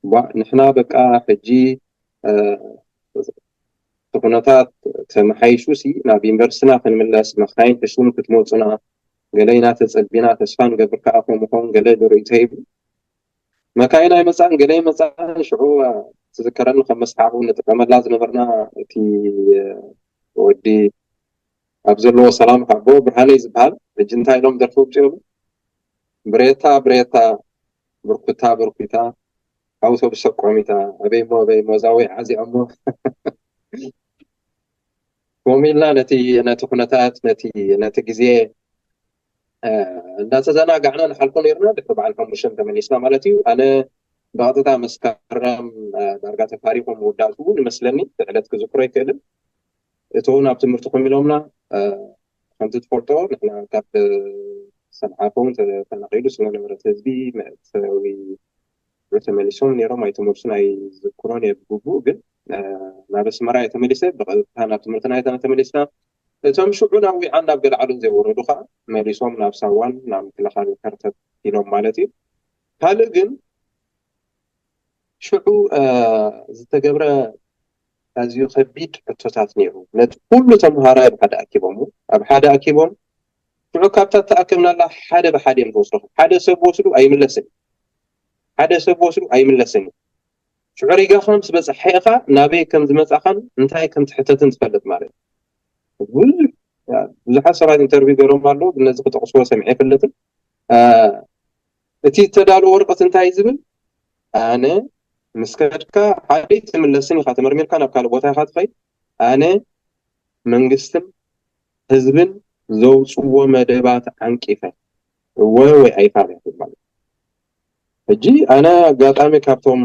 ቧእ፣ ንሕና በቃ ሕጂ እቲ ኩነታት ተመሓይሹ ሲ ናብ ዩኒቨርሲቲና ክንምለስ፣ መኻይን ሕሹም ክትመፁና፣ ገለ ኢና ተፀቢና፣ ተስፋ ንገብር ከኣ ከምኡ ኸውን ገለ ኢሉ ርእይቶ ሂቡ። መካይን ኣይመፃን፣ ገለ ኣይመፃን። ሽዑ ትዝከረኒ፣ ከም መስሓቑ ንጥቀመላ ዝነበርና፣ እቲ ወዲ ኣብ ዘለዎ ሰላም ሓቦ ብርሃነይ ዝበሃል፣ ሕጂ እንታይ ኢሎም ደርፊ ውፅኦሉ? ብሬታ ብሬታ፣ ብርኩታ ብርኩታ፣ ኣውቶቡስ ሰቆሚታ፣ ኣበይሞ ኣበይሞ፣ እዛ ወይ ዓዚኦሞ። ከምኡ ኢልና ነቲ፣ ነቲ ኩነታት፣ ነቲ፣ ነቲ ግዜ እንዳተዘናጋዕና ንሓልፎ ነይርና። ድሕሪ በዓል ሓሙሽተ ተመሊስና ማለት እዩ። ኣነ ብቐጥታ መስከረም ዳርጋ ተፋሪቑ ምውዳእቱ እውን ይመስለኒ፣ እቲ ዕለት ክዝክሮ ኣይክእልን። እቶ ናብ ትምህርቲ ኮም ኢሎምና። ከምቲ ትፈልጦ፣ ንሕና ካብ ሰንዓፈ እውን ተፈናቒሉ ስለነበረ፣ እቲ ህዝቢ መእተዊ ተመሊሶም ነይሮም ኣይተመልሱን ኣይዝክሮን እየ ብግቡእ፣ ግን ናብ ኣስመራ እየ ተመሊሰ። ብቐጥታ ናብ ትምህርትና እየ ተመሊስና። እቶም ሽዑ ናብ ዊዓን ናብ ገለዓሉን ዘይወረዱ ከዓ መሊሶም ናብ ሳዋን ናብ ምክልኻል ከርተት ኢሎም ማለት እዩ። ካልእ ግን ሽዑ ዝተገብረ ኣዝዩ ከቢድ ሕቶታት ነይሩ። ነቲ ኩሉ ተምሃራይ ኣብ ሓደ ኣኪቦም፣ ኣብ ሓደ ኣኪቦም፣ ሽዑ ካብታ ተኣከብናላ ሓደ ብሓደ እዮም ዝወስዱኹም። ሓደ ሰብ ወስዱ ኣይምለስን እዩ። ሓደ ሰብ ወስዱ ኣይምለስን እዩ። ሽዑ ሪጋኻ ምስ በጻሕኻ ኢኻ ናበይ ከም ዝመጻኻን እንታይ ከም ትሕተትን ትፈልጥ ማለት እዩ። ብዙሕ፣ ብዙሓት ሰባት ኢንተርቪው ገይሮም ኣለዉ፣ ግን ነዚ ክጠቕስዎ ሰሚዐ ኣይፈልጥን። እቲ እተዳለወ ወረቐት እንታይ እዩ ዝብል? ኣነ ምስ ከድካ ሓደ ኣይትምለስን ኢኻ፣ ተመርሚርካ ናብ ካልእ ቦታ ኢኻ ትኸይድ። ኣነ መንግስትን ህዝብን ዘውፅዎ መደባት ዓንቂፈ እወ ወይ ኣይፋል እያ ትብል ማለት። ሕጂ ኣነ ኣጋጣሚ ካብቶም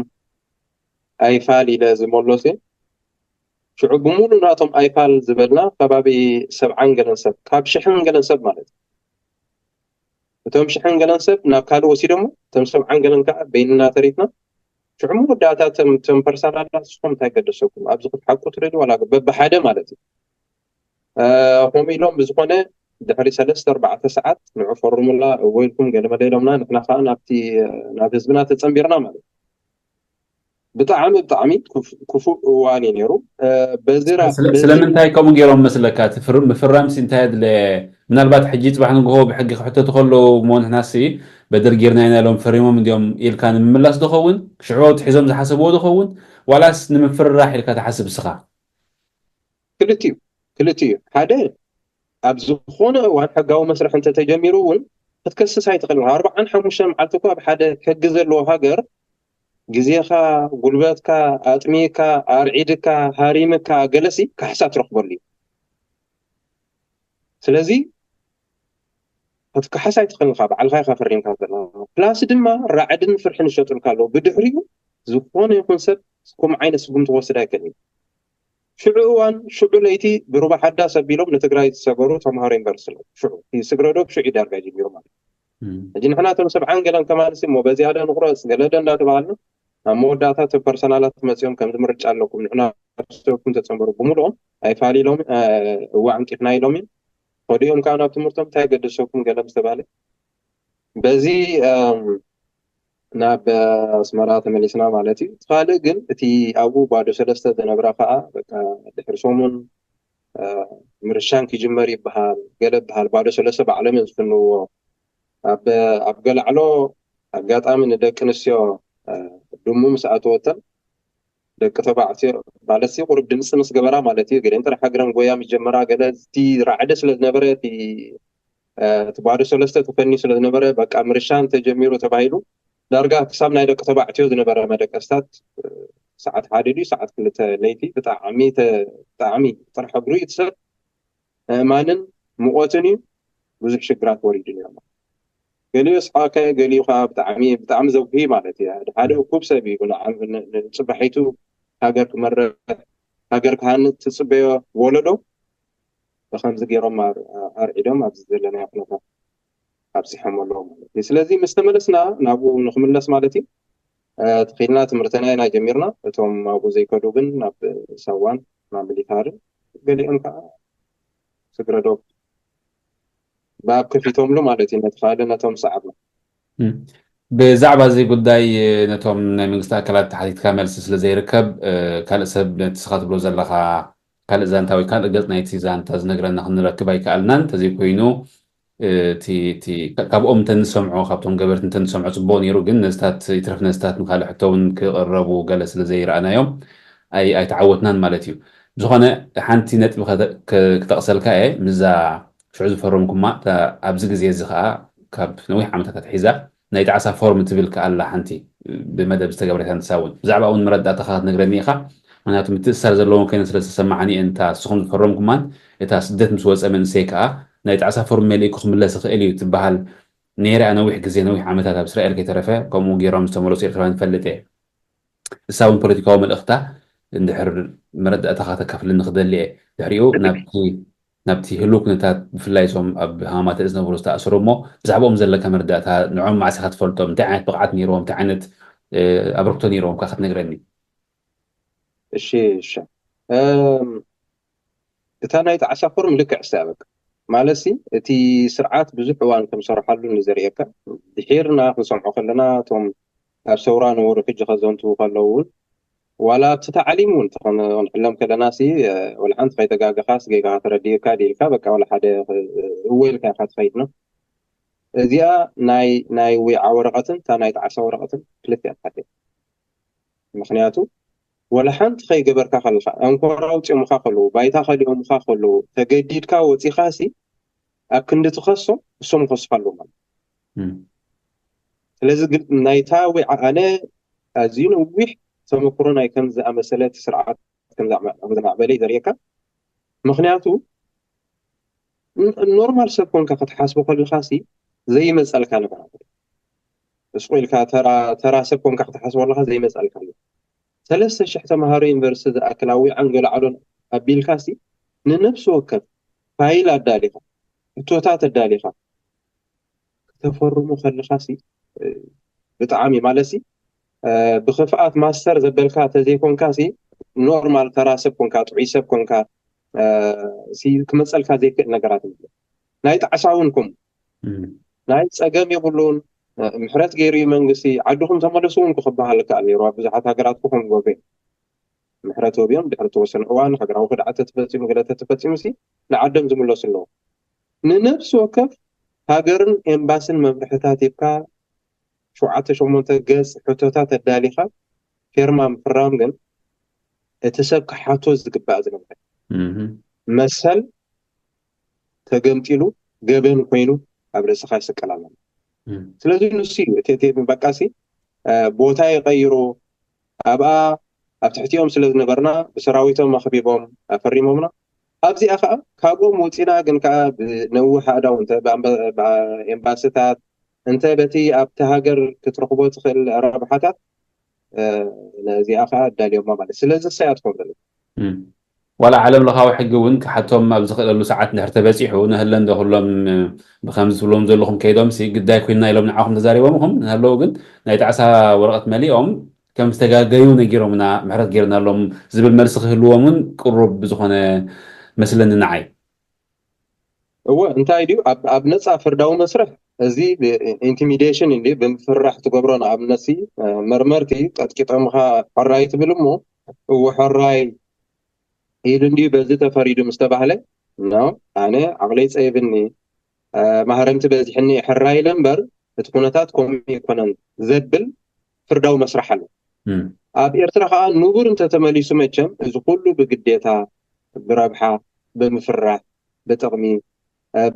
ኣይፋል ኢለ ዝመለሱ እየ። ሽዑ ብምሉእ ናቶም ኣይፋል ዝበልና ከባቢ ሰብዓን ገለን ሰብ፣ ካብ ሽሕን ገለን ሰብ ማለት እዩ። እቶም ሽሕን ገለን ሰብ ናብ ካልእ ወሲዶሞ፣ እቶም ሰብዓን ገለን ከዓ በይንና ተሪፍና። ሽዑ መወዳእታ እቶም፣ እቶም ፐርሰናል ንስኹም እንታይ ገደሰኩም? ኣብዚ ክትሓቁ ትደልዩ ዋላ በብሓደ ማለት እዩ። ከምኡ ኢሎም ብዝኾነ ድሕሪ ሰለስተ ኣርባዕተ ሰዓት ንዑ ፈርሙላ እወ ኢልኩም ገለ መለ ኢሎምና፣ ንሕና ከዓ ናብቲ፣ ናብ ህዝብና ተፀንቢርና ማለት እዩ። ብጣዕሚ፣ ብጣዕሚ ክፉ-፣ ክፉእ እዋን እዩ ነይሩ። በዚ ራ-፣ ስለ-፣ በዚ ስለምንታይ ከምኡ ገይሮም መስለካ? እቲ ፍር-፣ ምፍራምሲ እንታይ ኣድለየ? ምናልባት ሕጂ ፅባሕ ንግሆ ብሕጊ ክሕተቱ ከለዉ፣ እሞ ንሕናሲ በደል ጌርና ኢና ኢሎም ፈሪሞም እንዲዮም ኢልካ ንምምላስ ዶ ኸውን? ሽዑ ትሒዞም ዝሓሰብዎ ዶ ኸውን? ዋላስ ንምፍርራሕ ኢልካ ትሓስብ እስኻ? ክልቲኡ፣ ክልቲኡ። ሓደ፣ ኣብ ዝኾነ እዋን ሕጋዊ መስርሕ እንተተጀሚሩ እውን ክትከስስ ኣይትኽእልን። ኣርባዓን ሓሙሽተን መዓልቲ እኮ ኣብ ሓደ ሕጊ ዘለዎ ሃገር ግዜኻ፣ ጉልበትካ፣ ኣጥሚካ፣ ኣርዒድካ፣ ሃሪምካ፣ ገለሲ ካሕሳ ትረኽበሉ እዩ። ስለዚ ክትከሓስ ኣይትኽእልን ኢኻ፣ ባዕልኻ ኢኻ ፈሪምካ ዘለኻ። ፕላስ ድማ ራዕድን ፍርሕን ይሸጡልካ ኣለዉ። ብድሕሪኡ ዝኾነ ይኹን ሰብ ከምኡ ዓይነት ስጉምቲ ክወስድ ኣይክእልን እዩ። ሽዑ እዋን ሽዑ ለይቲ ብሩባ ሓዳስ ኣቢሎም ንትግራይ ዝሰገሩ ተምሃሮ ዩኒቨርሲቲ ኣለዉ። ሽዑ እቲ ስግረዶብ ሽዑ እዩ ዳርጋ ጀሚሩ ማለት እዩ። ሕጂ ንሕና እቶም ሰብዓን ገለን ከማንሲ እሞ በዚያደ ንቑረፅ ገለደ እንዳተባሃልና ኣብ መወዳእታ እቶም ፐርሰናላት መፂኦም ከምዚ ምርጫ ኣለኩም ንሕና ሰብኩም ተፀንበሩ ብምልኦም ኣይፋል ኢሎም እዋ ዕንቂፍና ኢሎም እዮም። ከዲኦም ከዓ ናብ ትምህርቶም እንታይ ገደሰኩም ገለ ምስ ተባለ በዚ ናብ ኣስመራ ተመሊስና ማለት እዩ። እቲ ካልእ ግን እቲ ኣብኡ ባዶ ሰለስተ ዝነብራ ከዓ ድሕሪ ሰሙን ምርሻን ክጅመር ይበሃል ገለ በሃል ባዶ ሰለስተ ባዕሎም እዮም ዝፍንዎ። ኣብ ገላዕሎ ኣጋጣሚ ንደቂ ኣንስትዮ ድሙ ምስ ኣተወተን ደቂ ተባዕትዮ ማለት ቁሩብ ድምፂ ምስ ገበራ ማለት እዩ። ገለን ጥራሕ ሃገረን ጎያ ምስ ጀመራ ገለ እቲ ራዕዲ ስለ ዝነበረ እቲ እቲ ባዶ ሰለስተ ተፈንዩ ስለ ዝነበረ በቃ ምርሻን ተጀሚሩ ተባሂሉ ዳርጋ ክሳብ ናይ ደቂ ተባዕትዮ ዝነበረ መደቀስታት ሰዓት ሓደ ድዩ ሰዓት ክልተ ለይቲ ብጣዕሚ ብጣዕሚ ጥራሕ እግሩ እዩ ትሰብ እማንን ሙቐትን እዩ ብዙሕ ሽግራት ወሪዱ ነይሩ። ገሊኡ ስሓቀ ገሊኡ ከዓ ብጣዕሚ ብጣዕሚ ዘጉሂ ማለት እዩ። ሓደ እኩብ ሰብ እዩ ንፅባሒቱ ሃገር ክመርሕ ሃገር ክሃንፅ ትፅበዮ ወለዶ ብከምዚ ገይሮም ኣርዒዶም ኣብዚ ዘለናዮ ኩነታት ኣብፂሖም ኣለዉ ማለት እዩ። ስለዚ ምስ ተመለስና ናብኡ ንክምለስ ማለት እዩ ተኺልና ትምህርትና ኢና ጀሚርና። እቶም ኣብኡ ዘይከዱ ግን ናብ ሳዋን ናብ ሚሊታርን ገሊኦም ከዓ ስግረዶብ ብኣብ ከፊቶምሉ ማለት እዩ ነቲ ካልእ ነቶም ዝሰዓብና። ብዛዕባ እዚ ጉዳይ ነቶም ናይ መንግስቲ ኣካላት ተሓቲትካ መልሲ ስለ ዘይርከብ ካልእ ሰብ ነቲ ስኻ ትብሎ ዘለኻ ካልእ ዛንታ ወይ ካልእ ገጽ ናይቲ ዛንታ ዝነግረና ክንረክብ ኣይከኣልናን። እንተዘይኮይኑ ካብኦም እንተንሰምዖ ካብቶም ገበርቲ እንተንሰምዖ ጽቡቕ ነይሩ፣ ግን ነዝታት ይትረፍ ነዝታት ንካልእ ሕቶ እውን ክቕረቡ ገለ ስለ ዘይረኣናዮም ኣይተዓወትናን ማለት እዩ። ብዝኾነ ሓንቲ ነጥቢ ክጠቕሰልካ እየ ምዛ ሽዑ ዝፈረምኩማ ኣብዚ ግዜ እዚ ከዓ ካብ ነዊሕ ዓመታት ኣትሒዛ ናይ ጣዕሳ ፎርም ትብል ከኣላ ሓንቲ ብመደብ ዝተገብረት ንሳ እውን ብዛዕባ እውን መረዳእታኻ ክትነግረኒ ኢኻ። ምክንያቱ ምትእስሳር ዘለዎም ኮይነ ስለ ዝተሰማዓኒ እየን እታ ንስኹም ዝፈረምኩማን እታ ስደት ምስ ወፀ መንእሰይ ከዓ ናይ ጣዕሳ ፎርም መሊእኩ ክምለስ ይኽእል እዩ ትበሃል ነይራ ነዊሕ ግዜ ነዊሕ ዓመታት ኣብ እስራኤል ከይተረፈ ከምኡ ገይሮም ዝተመለሱ ኤርትራውያን ይፈልጥ እየ። እሳ እውን ፖለቲካዊ መልእኽታ እንድሕር መረዳእታኻ ከተካፍለኒ ክደሊ እየ። ድሕሪኡ ናብቲ ናብቲ ህሉው ኩነታት ብፍላይ እዞም ኣብ ሃማማተ ዝነብሩ ዝተኣሰሩ እሞ ብዛዕባኦም ዘለካ መረዳእታ ንዖም መዓስ ኢኻ ትፈልጦም እንታይ ዓይነት ብቕዓት ነይርዎም እንታይ ዓይነት ኣበርክቶ ነይርዎም ከዓ ክትነግረኒ። እሺ እሺ እም፣ እታ ናይ ጣዕሳ ፎርም ልክዕ እስያ በቃ ማለትሲ እቲ ስርዓት ብዙሕ እዋን ከም ዝሰርሓሉ ንዘርእየካ ድሒርና ክንሰምዖ ከለና እቶም ኣብ ሰውራ ነበሩ ሕጂ ከዘንትዉ ከለዉ እውን ዋላ ኣብቲ ታዕሊም እውን ተኸን- ክንሕለም ከለና ሲ ወላ ሓንቲ ከይተጋገኻስ ጌጋኻ ተረዲእካ ድኢልካ በቃ ዋላ ሓደ እወ ኢልካ ኢኻ ትኸይድ ነው። እዚኣ ናይ ናይ ዊዓ ወረቐትን እታ ናይ ጣዕሳ ወረቐትን ክልቲኣን ሓደት። ምክንያቱ ወላ ሓንቲ ከይገበርካ ከለካ ኣንኮራ ኣውፅኦምካ ከለዉ ባይታ ከሊኦምካ ከለዉ ተገዲድካ ወፂኻ ሲ ኣብ ክንዲ ትኸሶም እሶም ይኸሱካ ኣለዉ ማለት እዩ። ስለዚ ግን ናይታ ዊዓ ኣነ ኣዝዩ ነዊሕ ተመክሮ ናይ ከም ዝኣመሰለ እቲ ስርዓት ከም ዝማዕበለ እዩ ዘርእየካ። ምክንያቱ ኖርማል ሰብ ኮንካ ክትሓስቦ ከለካ ሲ ዘይመፀልካ ነገራት እስቁ ኢልካ ተራ ሰብ ኮንካ ክትሓስቦ ከለካ ዘይመፀልካ እዩ። ሰለስተ ሽሕ ተምሃሮ ዩኒቨርሲቲ ዝኣክል ኣብ ዊዓን ገላዕሎን ኣቢልካ ሲ ንነብሲ ወከፍ ፋይል ኣዳሊኻ ሕቶታት ኣዳሊኻ ክተፈርሙ ከለካ ሲ ብጣዕሚ ማለት ሲ ብክፍኣት ማስተር ዘበልካ ተዘይኮንካ ሲ ኖርማል ተራ ሰብ ኮንካ ጥዑይ ሰብ ኮንካ ሲ ክመፀልካ ዘይክእል ነገራት እዩ። ናይ ጣዕሳ እውን ከምኡ ናይ ፀገም የብሉን። ምሕረት ገይሩ እዩ መንግስቲ። ዓድኹም ተመለሱ እውን ክበሃል ይከኣል ነይሩ ኣብ ብዙሓት ሃገራት እኮ ከም ዝገብሩ እዮም። ምሕረት ወብዮም ድሕሪ ተወሰነ እዋን ሃገራዊ ክድዓት ተተፈፂሙ ገለ ተተፈፂሙ ሲ ንዓዶም ዝምለሱ ኣለዉ። ንነብሲ ወከፍ ሃገርን ኤምባስን መምርሕታት ሂብካ ሸውዓተ ሸሞንተ ገፅ ሕቶታት ኣዳሊኻ ፌርማ ምፍራም ግን እቲ ሰብ ክሓቶ ዝግባእ ዝነበረ መሰል ተገምጢሉ ገበን ኮይኑ ኣብ ርእስኻ ይስቀል ኣሎ። ስለዚ ንሱ እዩ እቲ እቲ በቃሲ ቦታ ይቐይሩ ኣብኣ ኣብ ትሕቲኦም ስለ ዝነበርና ብሰራዊቶም ኣኽቢቦም ኣፈሪሞምና ኣብዚኣ ከዓ ካብኦም ወፂና ግን ከዓ ብነዊሕ ኣእዳው እንተ ብኤምባስታት እንተ በቲ ኣብቲ ሃገር ክትረኽቦ ትኽእል ረብሓታት ነዚኣ ከዓ ኣዳልዮማ ማለት ስለዚ ሳያት ኮም ዋላ ዓለም ለኻዊ ሕጊ እውን ክሓቶም ኣብ ዝኽእለሉ ሰዓት እንድሕር ተበፂሑ፣ ንህለን ዶ ኩሎም ብከምዚ ትብሎም ዘለኹም ከይዶም ሲ ግዳይ ኮይና ኢሎም ንዓኹም ተዛሪቦም ይኹም ንሃለዉ፣ ግን ናይ ጣዕሳ ወረቐት መሊኦም ከም ዝተጋገዩ ነጊሮምና፣ ምሕረት ጌርናሎም ዝብል መልሲ ክህልዎም እውን ቅሩብ ዝኾነ መስለኒ ንዓይ። እወ፣ እንታይ ድዩ ኣብ ኣብ ነፃ ፍርዳዊ መስርሕ እዚ ኢንቲሚዴሽን እንዲ ብምፍራሕ ትገብሮ። ንኣብነት ሲ መርመርቲ ቀጥቂጦምኻ ሕራይ ትብል እሞ እወ ሕራይ ኢሉ እንዲ በዚ ተፈሪዱ ምስ ተባህለ፣ ኖ፣ ኣነ ዓቕለይ ፀይብኒ፣ ማህረምቲ በዚሕኒ ሕራይ ኢለ እምበር እቲ ኩነታት ከምኡ ኣይኮነን ዘብል ፍርዳዊ መስርሕ ኣሎ። ኣብ ኤርትራ ከዓ ንቡር እንተተመሊሱ መቸም እዚ ኩሉ ብግዴታ፣ ብረብሓ፣ ብምፍራሕ፣ ብጥቕሚ፣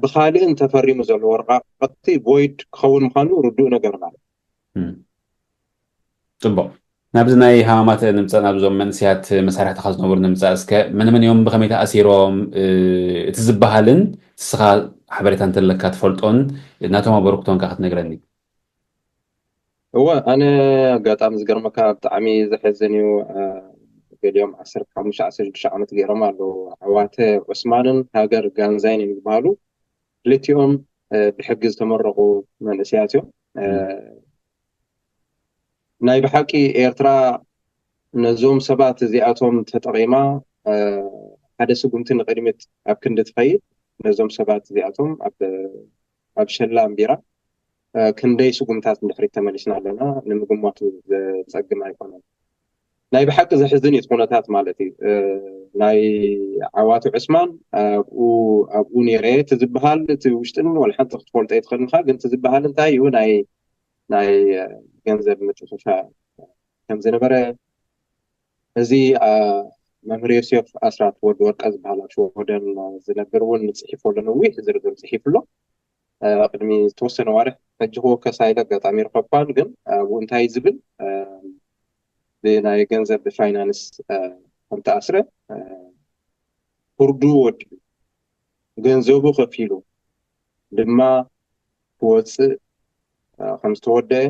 ብካልእን ተፈሪሙ ዘሎ ወረቓቕቲ ቮይድ ክኸውን ምዃኑ ርዱእ ነገር ማለት። ፅቡቕ። ናብዚ ናይ ሃማማት ንምፃእ፣ ናብዞም መንእሰያት መሳርሕትኻ ዝነበሩ ንምፃእ፣ እስከ መን መን እዮም፣ ብኸመይ ተኣሲሮም፣ እቲ ዝበሃልን ንስኻ ሓበሬታ እንተለካ ትፈልጦን ናቶም ኣበርክቶን ከ ክትነግረኒ? እወ፣ ኣነ ኣጋጣሚ ዝገርመካ ብጣዕሚ ዘሕዝን እዩ። ገሊኦም ዓሰርተ ሓሙሽተ ዓሰርተ ሽዱሽተ ዓመት ገይሮም ኣለዉ። ዓዋተ ዑስማንን ሃገር ጋንዛይን እዮም ዝበሃሉ። ክልቲኦም ብሕጊ ዝተመረቑ መንእሰያት እዮም። ናይ ብሓቂ ኤርትራ ነዞም ሰባት እዚኣቶም ተጠቒማ ሓደ ስጉምቲ ንቕድሚት ኣብ ክንዲ ትኸይድ ነዞም ሰባት እዚኣቶም ኣብ ሸላ ኣንቢራ ክንደይ ስጉምታት ንድሕሪት ተመሊስና ኣለና ንምግማቱ ዘጸግም ኣይኮነን። ናይ ብሓቂ ዘሕዝን እዩ እቲ ኩነታት ማለት እዩ። ናይ ዓዋቱ ዕስማን ኣብኡ ኣብኡ ነይረ እቲ ዝበሃል እቲ ውሽጥን ወላ ሓንቲ ክትፈልጦ ኣይትኽእልን ኢኻ፣ ግን እቲ ዝበሃል እንታይ እዩ ናይ ናይ ገንዘብ ምጥፍፋ ከም ዝነበረ እዚ መምህር ዮሴፍ ኣስራት ወዲ ወርቀ ዝበሃል ኣብ ሽወደን ዝነብር እውን ጽሒፉ ኣሎ፣ ነዊሕ ዝርዝር ጽሒፉ ኣሎ። ቅድሚ ዝተወሰነ ዋርሕ ሕጂ ክወከስ ኢለ ኣጋጣሚ ይረኸብኳን፣ ግን ኣብኡ እንታይ ዝብል ብናይ ገንዘብ ብፋይናንስ ከም ተኣስረ ፍርዱ ወዲኡ ገንዘቡ ከፊሉ ድማ ክወፅእ ከም ዝተወደአ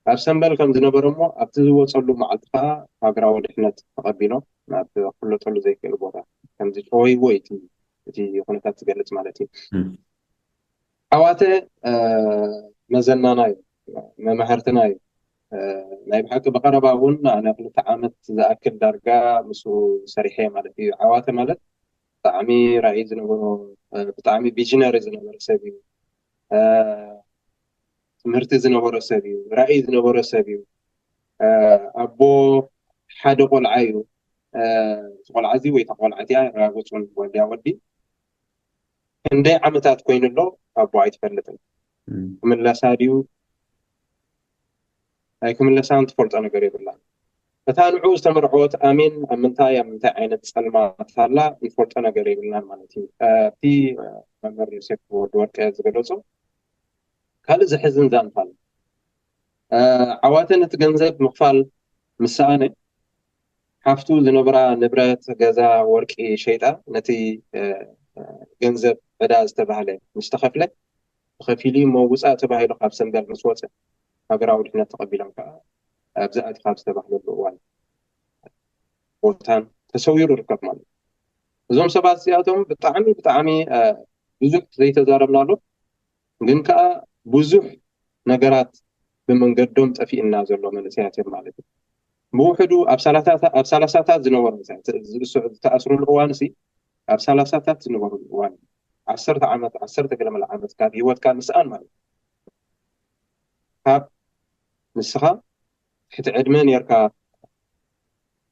ኣብ ሰንበል ከም ዝነበረ እሞ ኣብቲ ዝወፀሉ መዓልቲ ከዓ ሃገራዊ ድሕነት ተቐቢሎም ናብ ክፍለጠሉ ዘይክእል ቦታ ከም ዝጨወይዎ እዩ እቲ ኩነታት ዝገልፅ ማለት እዩ። ዓዋተ መዘናና እዩ፣ መማህርትና እዩ። ናይ ብሓቂ ብቐረባ እውን ኣነ ክልተ ዓመት ዝኣክል ዳርጋ ምስኡ ሰሪሐ ማለት እዩ። ዓዋተ ማለት ብጣዕሚ ራእይ ዝነበሮ ብጣዕሚ ቪዥነሪ ዝነበረ ሰብ እዩ። ትምህርቲ ዝነበሮ ሰብ እዩ። ራእይ ዝነበሮ ሰብ እዩ። ኣቦ ሓደ ቆልዓ እዩ። እቲ ቆልዓ እዚ ወይ እታ ቆልዓ እቲኣ ራጉፁን ወልድያ ወዲ ክንደይ ዓመታት ኮይኑ ኣሎ ኣቦ ኣይትፈልጥን። ክምለሳ ድዩ ኣይክምለሳን ትፈልጦ ነገር የብላን። እታ ንዑ ዝተመርዐወት ኣሜን ኣብ ምንታይ ኣብ ምንታይ ዓይነት ፀልማት ኣላ ንፈልጦ ነገር የብልናን ማለት እዩ። እቲ መምህር ዮሴፍ ወዲ ወርቀ ዝገለፆ ካልእ ዘሕዝን ዛንታ ኣሎ። ዓዋተ ነቲ ገንዘብ ምኽፋል ምስ ሰኣነ ሓፍቱ ዝነበራ ንብረት፣ ገዛ፣ ወርቂ ሸይጣ ነቲ ገንዘብ ዕዳ ዝተባህለ ምስ ተኸፍለ ተኸፊሉ እዩ እሞ ውፃእ ተባሂሉ ካብ ሰንበል ምስ ወፀ ሃገራዊ ድሕነት ተቐቢሎም ከዓ ኣብዚ ኣቲኻ ኣብ ዝተባህለሉ እዋን ቦታን ተሰዊሩ ይርከብ ማለት እዩ። እዞም ሰባት እዚኣቶም ብጣዕሚ ብጣዕሚ ብዙሕ ዘይተዛረብናሉ ግን ከዓ ብዙሕ ነገራት ብመንገዶም ጠፊእና ዘሎ መንእሰያት እዮም ማለት እዩ። ብውሕዱ ኣብ ሰላሳታት ዝነበሩ ዝተኣስሩሉ እዋን ሲ ኣብ ሰላሳታት ዝነበሩ እዋን ዓሰርተ ዓመት ዓሰርተ ገለመለ ዓመት ካብ ህይወትካ ምስኣን ማለት ካብ ንስኻ ትሕቲ ዕድመ ነርካ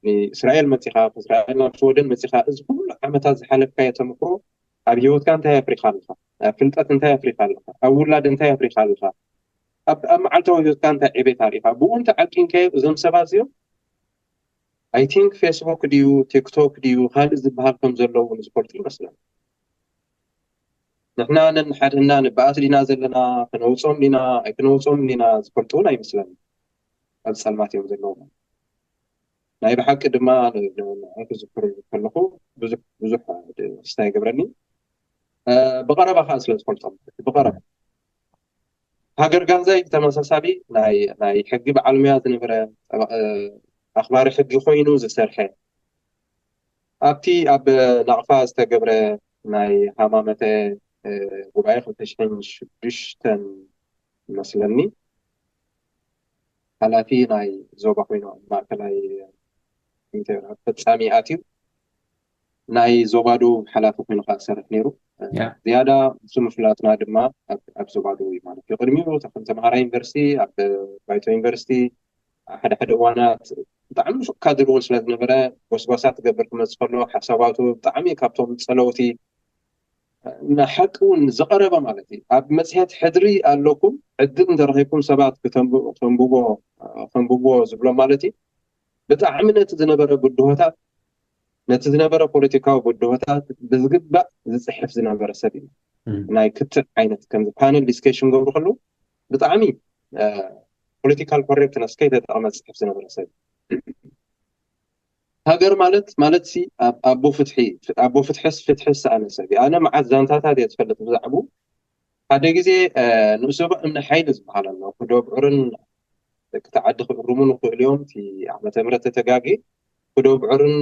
ንእስራኤል መፂኻ፣ እስራኤል ናብ ሽወደን መፂኻ፣ እዚ ኩሉ ዓመታት ዝሓለፍካዮ ተምክሮ ኣብ ህይወትካ እንታይ ኣፍሪኻ ኣለኻ? ኣብ ፍልጠት እንታይ ኣፍሪኻ ኣለኻ? ኣብ ውላድ እንታይ ኣፍሪኻ ኣለኻ? ኣብ ኣብ መዓልታዊ ህይወትካ እንታይ ዕቤት ኣሪኻ? ብኡ እንተ ዓቂንካዮ እዞም ሰባት እዚኦም I think ፌስቡክ ድዩ ቲክቶክ ድዩ ካልእ ዝበሃል ከም ዘሎ እውን ዝፈልጡ ይመስለኒ። ንሕና ነንሓድህና ንበኣስ ዲና ዘለና፣ ክነውፆም ዲና ኣይክነውፆም ዲና ዝፈልጡ እውን ኣይመስለኒ። ኣብ ፀልማት እዮም ዘለዉ። ናይ ብሓቂ ድማ ንዕኦም ክዝክር ከለኹ ብዙሕ ብዙሕ ደስታ ይገብረኒ። ብቐረባ ከዓ ስለ ዝፈልጦም ብቐረባ ሃገር ጋንዛይ ብተመሳሳሊ ናይ ናይ ሕጊ በዓል ሙያ ዝነበረ ኣኽባሪ ሕጊ ኮይኑ ዝሰርሐ ኣብቲ ኣብ ናቕፋ ዝተገብረ ናይ ሃማመተ ጉባኤ ክልተ ሽሕን ሽዱሽተን መስለኒ ሓላፊ ናይ ዞባ ኮይኑ ኣብ ማእከላይ ኮሚቴ ፈጻሚ ኣትዩ ናይ ዞባ ደቡብ ሓላፊ ኮይኑ ከዓ ዝሰርሕ ነይሩ። ዝያዳ ንሱ ምፍላጥና ድማ ኣብ ዞባ ደቡብ እዩ ማለት እዩ። ቅድሚኡ ከም ተምሃራይ ዩኒቨርሲቲ ኣብ ባይቶ ዩኒቨርሲቲ ሓደ ሓደ እዋናት ብጣዕሚ ሹቅ ካድር እውን ስለ ዝነበረ ጎስጓሳት ክገብር ክመፅእ ከሎ ሓሳባቱ ብጣዕሚ ካብቶም ፀለውቲ ንሓቂ እውን ዝቐረበ ማለት እዩ። ኣብ መፅሄት ሕድሪ ኣለኩም ዕድል እንተረኺብኩም ሰባት ክተንብቦ ከንብቦ ዝብሎም ማለት እዩ። ብጣዕሚ ነቲ ዝነበረ ብድሆታት ነቲ ዝነበረ ፖለቲካዊ ብድሆታት ብዝግባእ ዝፅሕፍ ዝነበረ ሰብ እዩ። ናይ ክትዕ ዓይነት ከምዚ ፓነል ዲስከሽን ገብሩ ከለዉ ብጣዕሚ ፖለቲካል ኮሬክትነስ ከይተጠቐመ ዝፅሕፍ ዝነበረ ሰብ ሃገር ማለት ማለት ኣቦ ፍትሒ ኣቦ ፍትሕስ ፍትሒ ዝሰኣነ ሰብ እዩ። ኣነ መዓት ዛንታታት እየ ዝፈልጥ ብዛዕቡ ሓደ ግዜ ንእሱ እምኒ ሓይሊ ዝበሃል ኣሎ ክዶ ብዕርን ደቂ ዓዲ ክእርሙን ይኽእሉ እዮም። እቲ ዓመተ ምህረት ተተጋጊ ክዶ ብዕርን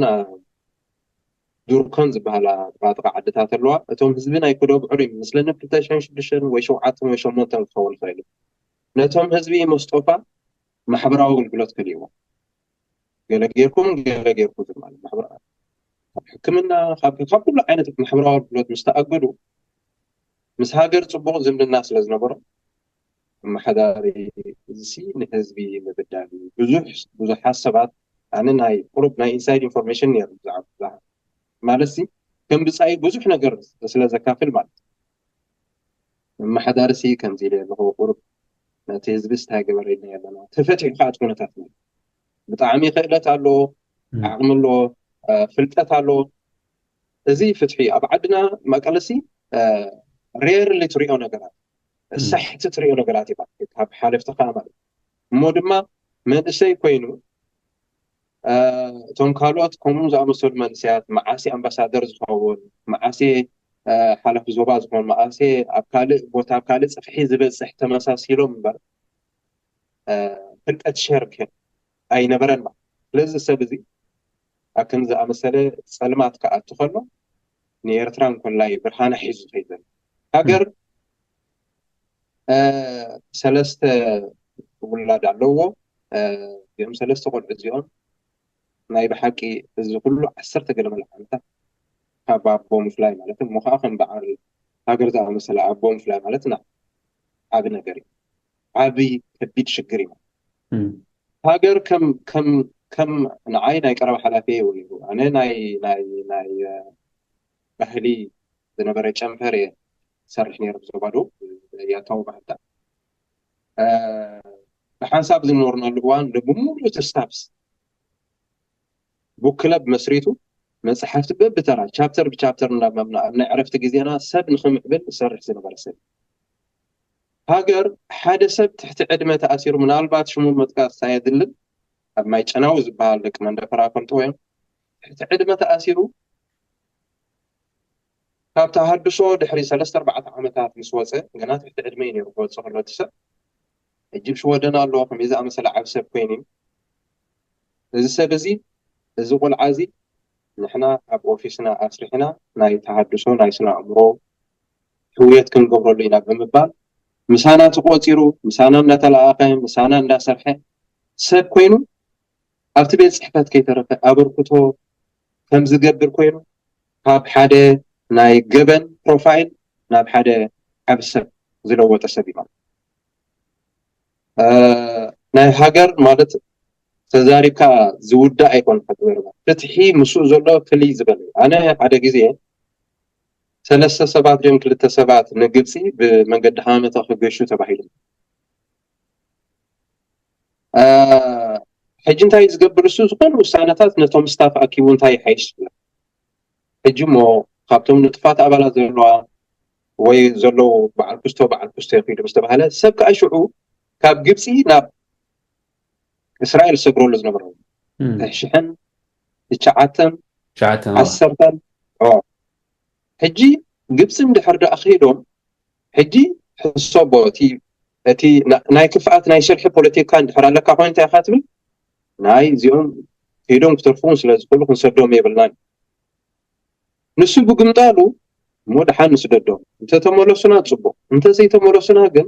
ዱርከን ዝበሃላ ባጥቃ ዓድታት ኣለዋ። እቶም ህዝቢ ናይ ክዶ ብዕር እዮም ምስለኒ ክልተ ሽሕን ሽዱሽተን ወይ ሸውዓተን ወይ ሸሞንተን ክኸውን ይኽእል እዩ። ነቶም ህዝቢ መስጦፋ ማሕበራዊ ኣገልግሎት ከልእዎ ገለ ጌርኩም ገለ ጌርኩም ማለት ማሕበራዊ ሕክምና ካብ ኩሉ ዓይነት ማሕበራዊ ኣገልግሎት ምስ ተኣገዱ ምስ ሃገር ፅቡቕ ዝምድና ስለ ዝነበሮ ኣመሓዳሪ እዚ ንህዝቢ ምብዳል ብዙሕ ብዙሓት ሰባት ኣነ ናይ ቁሩብ ናይ ኢንሳይድ ኢንፎርሜሽን ነይሩ ብዛዕባ ማለት ሲ ከም ብፃይ ብዙሕ ነገር ስለ ዘካፍል ማለት መመሓዳሪ ሲ ከምዚ ኢለ ኣለኹ ቁሩብ ነቲ ህዝቢ ስታይ ገበረልና ኣለና ተፈቲሑ ከዓ እቲ ኩነታት ብጣዕሚ ክእለት ኣሎ ዓቕሚ ኣሎ ፍልጠት ኣሎ እዚ ፍትሒ ኣብ ዓድና መቀለሲ ሬርሊ ትሪኦ ነገራት ሳሕቲ ትሪኦ ነገራት እዩ ካብ ሓለፍቲ ከዓ ማለት እሞ ድማ መንእሰይ ኮይኑ እቶም ካልኦት ከምኡ ዝኣመሰሉ መንእሰያት መዓሴ ኣምባሳደር ዝኸውን መዓሴ ሓላፊ ዞባ ዝኾን መዓሴ ኣብ ካልእ ቦታ ኣብ ካልእ ፅፍሒ ዝበፅሕ ተመሳሲሎም እምበር ፍልጠት ሸር ክህብ ኣይነበረን ማለት ስለዚ ሰብ እዚ ኣብ ከም ዝኣመሰለ ፀልማት ክኣቱ ከሎ ንኤርትራ እንኮላይ ብርሃና ሒዙ ዝኸይድ ዘሎ ሃገር ሰለስተ ውላድ ኣለዎ። እዚኦም ሰለስተ ቆልዑ እዚኦም ናይ ብሓቂ እዚ ኩሉ ዓሰርተ ገለ መለ ዓመታት ካብ ኣቦ ምፍላይ ማለት እሞ ከዓ ከም በዓል ሃገር ዝኣመሰለ ኣቦ ምፍላይ ማለት ና ዓቢ ነገር እዩ። ዓቢ ከቢድ ሽግር እዩ። ሃገር ከም ከም ከም ንዓይ ናይ ቀረባ ሓላፊ እዩ ነይሩ። ኣነ ናይ ናይ ናይ ባህሊ ዝነበረ ጨንፈር እየ ሰርሕ ነይሩ ብዞባ ደቡብ ያታዊ ባህልታት ብሓንሳብ ዝነበርናሉ እዋን ብምሉእ እቲ ስታፍስ ቡክ ክለብ መስሪቱ መፅሓፍቲ በብተራ ቻፕተር ብቻፕተር እናመምና ኣብ ናይ ዕረፍቲ ግዜና ሰብ ንክምዕብል ዝሰርሕ ዝነበረ ሰብ ሃገር ሓደ ሰብ ትሕቲ ዕድመ ተኣሲሩ ምናልባት ሽሙ መጥቃስ ኣየድልን ኣብ ማይ ጨናዊ ዝበሃል ደቂ መንደፈራ ፈልጥዎ እዮም ትሕቲ ዕድመ ተኣሲሩ ካብ ተሃድሶ ድሕሪ ሰለስተ ኣርባዕተ ዓመታት ምስ ወፀ ገና ትሕቲ ዕድመ እዩ ነይሩ ክወፅእ ከሎ እቲ ሰብ ሕጂ ሽወደን ኣሎ ከመይ ዝኣመሰለ ዓብ ሰብ ኮይኑ እዩ እዚ ሰብ እዚ እዚ ቆልዓ እዚ ንሕና ኣብ ኦፊስና ኣስሪሕና ናይ ተሃድሶ ናይ ስነ ኣእምሮ ህውየት ክንገብረሉ ኢና ብምባል ምሳና ተቆፂሩ ምሳና እንዳተለኣኸ ምሳና እንዳሰርሐ ሰብ ኮይኑ ኣብቲ ቤት ፅሕፈት ከይተረፈ ኣበርክቶ ከም ዝገብር ኮይኑ ካብ ሓደ ናይ ገበን ፕሮፋይል ናብ ሓደ ዓብ ሰብ ዝለወጠ ሰብ እዩ ማለት ናይ ሃገር ማለት ተዛሪብካ ዝውዳእ ኣይኮን ክትበርባ ፍትሒ ምስኡ ዘሎ ፍልይ ዝበለ ኣነ ሓደ ግዜ ሰለስተ ሰባት ድዮም ክልተ ሰባት ንግብፂ ብመንገዲ ሃመተ ክገሹ ተባሂሉ ሕጂ እንታይ ዝገብር እሱ ዝኾነ ውሳነታት ነቶም ስታፍ ኣኪቡ እንታይ ይሓይሽ ሕጂ እሞ ካብቶም ንጥፋት ኣባላት ዘለዋ ወይ ዘለዉ በዓል ክስቶ በዓል ክስቶ ይኽዱ ምስ ተባሃለ ሰብ ከዓ ሽዑ ካብ ግብፂ ናብ እስራኤል ዝሰግረሉ ዝነበረ ሽሕን ትሽዓተን ዓሰርተን ሕጂ ግብፂ እንድሕር ደኣ ክሂዶም ሕጂ ሕሰቦ እቲ ናይ ክፍኣት ናይ ሽርሒ ፖለቲካ እንድሕር ኣለካ ኮይኑ እንታይ ኢካ ትብል ናይ እዚኦም ከይዶም ክተርፉ እውን ስለ ዝኽእሉ ክንሰዶም የብልናን ንሱ ብግምጣሉ እሞ ደሓን ንስደዶም፣ እንተተመለሱና ፅቡቕ፣ እንተዘይተመለሱና ግን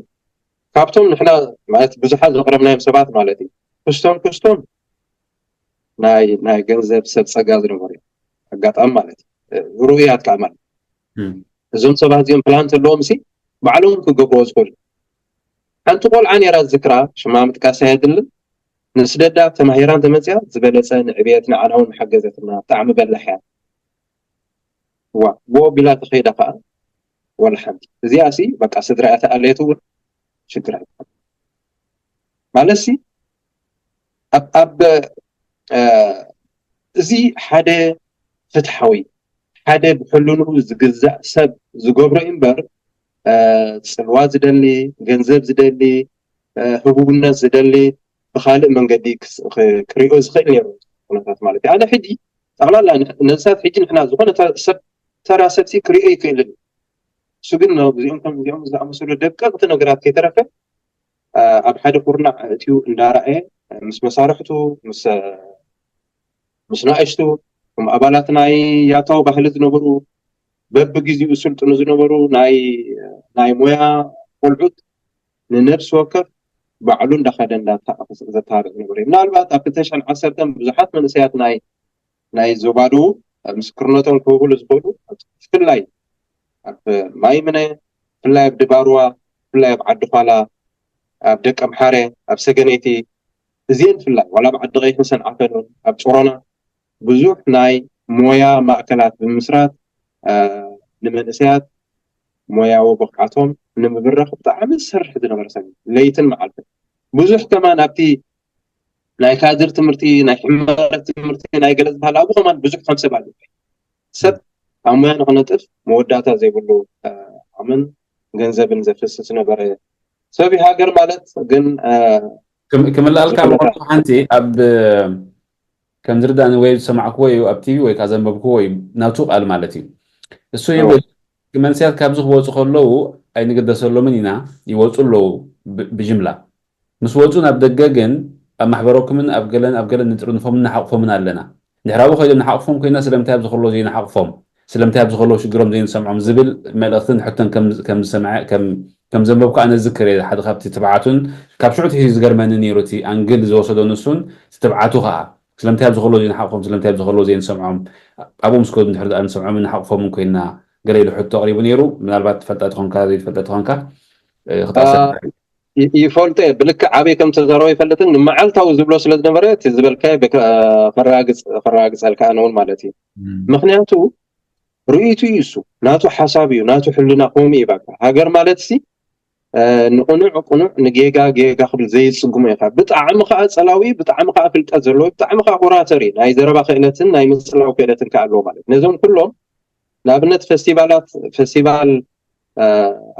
ካብቶም ንሕና ማለት ብዙሓት ዘቕረብናዮም ሰባት ማለት እዩ ክስቶም ክስቶም ናይ ናይ ገንዘብ ሰብ ፀጋ ዝነበሩ እዮም። ኣጋጣሚ ማለት እዩ ርኡያት ከዓ ማለት እዞም ሰባት እዚኦም ፕላን ዘለዎም ሲ ባዕሎም ክገብርዎ ዝኽእሉ። ሓንቲ ቆልዓ ነይራ ዝክራ ሽማ ምጥቃስ ኣየድልን። ንስደዳ ተማሂራን ተመፅያ ዝበለፀ ንዕብየት ንዓና እውን ሓገዘትና ብጣዕሚ በላሕ እያ። ዋ ብኡ ቢላ ተኸይዳ ከዓ ወላ ሓንቲ እዚኣ ሲ በቃ ስድራ እያ ተኣለየት እውን ሽግር ኣይኮን ማለት ሲ ኣብ ኣብ እዚ ሓደ ፍትሓዊ ሓደ ብሕልንኡ ዝግዛእ ሰብ ዝገብሮ እምበር ፅልዋ ዝደሊ ገንዘብ ዝደሊ ህቡብነት ዝደሊ ብካልእ መንገዲ ክሪኦ ዝኽእል ነሩ ኩነታት ማለት እዩ። ኣነ ሕጂ ጠቕላላ ነብሳት ሕጂ ንሕና ዝኾነ ሰብ ተራ ሰብሲ ክሪኦ ይክእልን እሱ ግን እዚኦም ከም እዚኦም ዝኣመሰሉ ደቀቕቲ ነገራት ከይተረፈ ኣብ ሓደ ኩርናዕ እትዩ እንዳረኣየ ምስ መሳርሕቱ ምስ ምስ ንኣሽቱ ከም ኣባላት ናይ ያታው ባህሊ ዝነበሩ በብግዜኡ ስልጥኑ ዝነበሩ ናይ ናይ ሞያ ቆልዑት ንነብሲ ወከፍ ባዕሉ እንዳኸደ እንዳተሓፈሰ ዘተሃርእ ዝነበረ እዩ። ምናልባት ኣብ ክልተ ሽሕን ዓሰርተን ብዙሓት መንእሰያት ናይ ናይ ዞባ ደቡብ ምስክርነቶም ክህብሉ ዝኽእሉ ብፍላይ ኣብ ማይምነ ብፍላይ ኣብ ድባርዋ ብፍላይ ኣብ ዓዲ ኳላ ኣብ ደቀ ምሓረ ኣብ ሰገነይቲ እዚአን ብፍላይ ዋላ ኣብ ዓዲ ቀይሕን ሰንዓፈን እውን ኣብ ጾሮና ብዙሕ ናይ ሞያ ማእከላት ብምምስራት ንመንእሰያት ሞያዊ ብቕዓቶም ንምብራኽ ብጣዕሚ ዝሰርሕ ዝነበረ ሰብ እዩ። ለይትን መዓልትን ብዙሕ ከማን ኣብቲ ናይ ካድር ትምህርቲ ናይ ሕመረት ትምህርቲ ናይ ገለ ዝበሃል ኣብኡ ከማን ብዙሕ ከም ሰብ ኣሎ ሰብ ኣብ ሞያ ንክነጥፍ መወዳእታ ዘይብሉ ዓቕምን ገንዘብን ዘፍስስ ዝነበረ ሰብ እዩ። ሃገር ማለት ግን ክምልኣልካ ሓንቲ ኣብ ከም ዝርዳእኒ ወይ ዝሰማዕክዎ እዩ ኣብ ቲቪ ወይ ከዓ ዘንበብክዎ እዩ ናቱ ቃል ማለት እዩ እሱ ይብል መንእሰያት ካብዚ ክወፁ ከለዉ ኣይንግደሰሎምን ኢና ይወፁ ኣለዉ ብጅምላ ምስ ወፁ ናብ ደገ ግን ኣብ ማሕበረኩምን ኣብ ገለን ኣብ ገለን ንጥርንፎምን ንሓቕፎምን ኣለና ድሕራዊ ኮይዶም ንሓቕፎም ኮይና ስለምንታይ ኣብዚ ከሎ ዘይንሓቕፎም ስለምንታይ ኣብዚ ከሎ ሽግሮም ዘይንሰምዖም ዝብል መልእክትን ሕቶን ከም ዘንበብኩ ኣነ ዝክር ሓደ ካብቲ ትብዓቱን ካብ ሽዑ ትሒዙ ዝገርመኒ ነይሩ እቲ ኣንግል ዝወሰዶ ንሱን ትብዓቱ ከዓ ስለምንታይ ኣብዚ ከሎ ዘይንሓቕፎም ስለምንታይ ኣብዚ ከሎ ዘይንሰምዖም ኣብኡ ምስ ከዱ እንድሕር ደኣ ንሰምዖምን ንሓቕፎምን ኮይና ገለ ኢሉ ሕቶ ኣቕሪቡ ነይሩ ምናልባት ትፈልጣ ትኾንካ ዘይትፈልጣ ትኾንካ ክትቐሰ ይፈልጦ እየ ብልክዕ ኣበይ ከም ተዛረቦ ይፈልጥን ንመዓልታዊ ዝብሎ ስለ ዝነበረ እቲ ዝበልካዮ ከረጋግፀልካ ኣነ እውን ማለት እዩ ምክንያቱ ርእይቱ እዩ እሱ ናቱ ሓሳብ እዩ ናቱ ሕልና ከምኡ እዩ በቃ ሃገር ማለት ሲ ንቕኑዕ ቅኑዕ ንጌጋ ጌጋ ክብል ዘይፅግሞ ኢኻ ብጣዕሚ ከዓ ፀላዊ ብጣዕሚ ከዓ ፍልጠት ዘለዎ ብጣዕሚ ከዓ ኦራተር እዩ ናይ ዘረባ ክእለትን ናይ ምፅላው ክእለትን ከዓ ኣለዎ ማለት ነዞም ኩሎም ንኣብነት ፈስቲቫላት ፈስቲቫል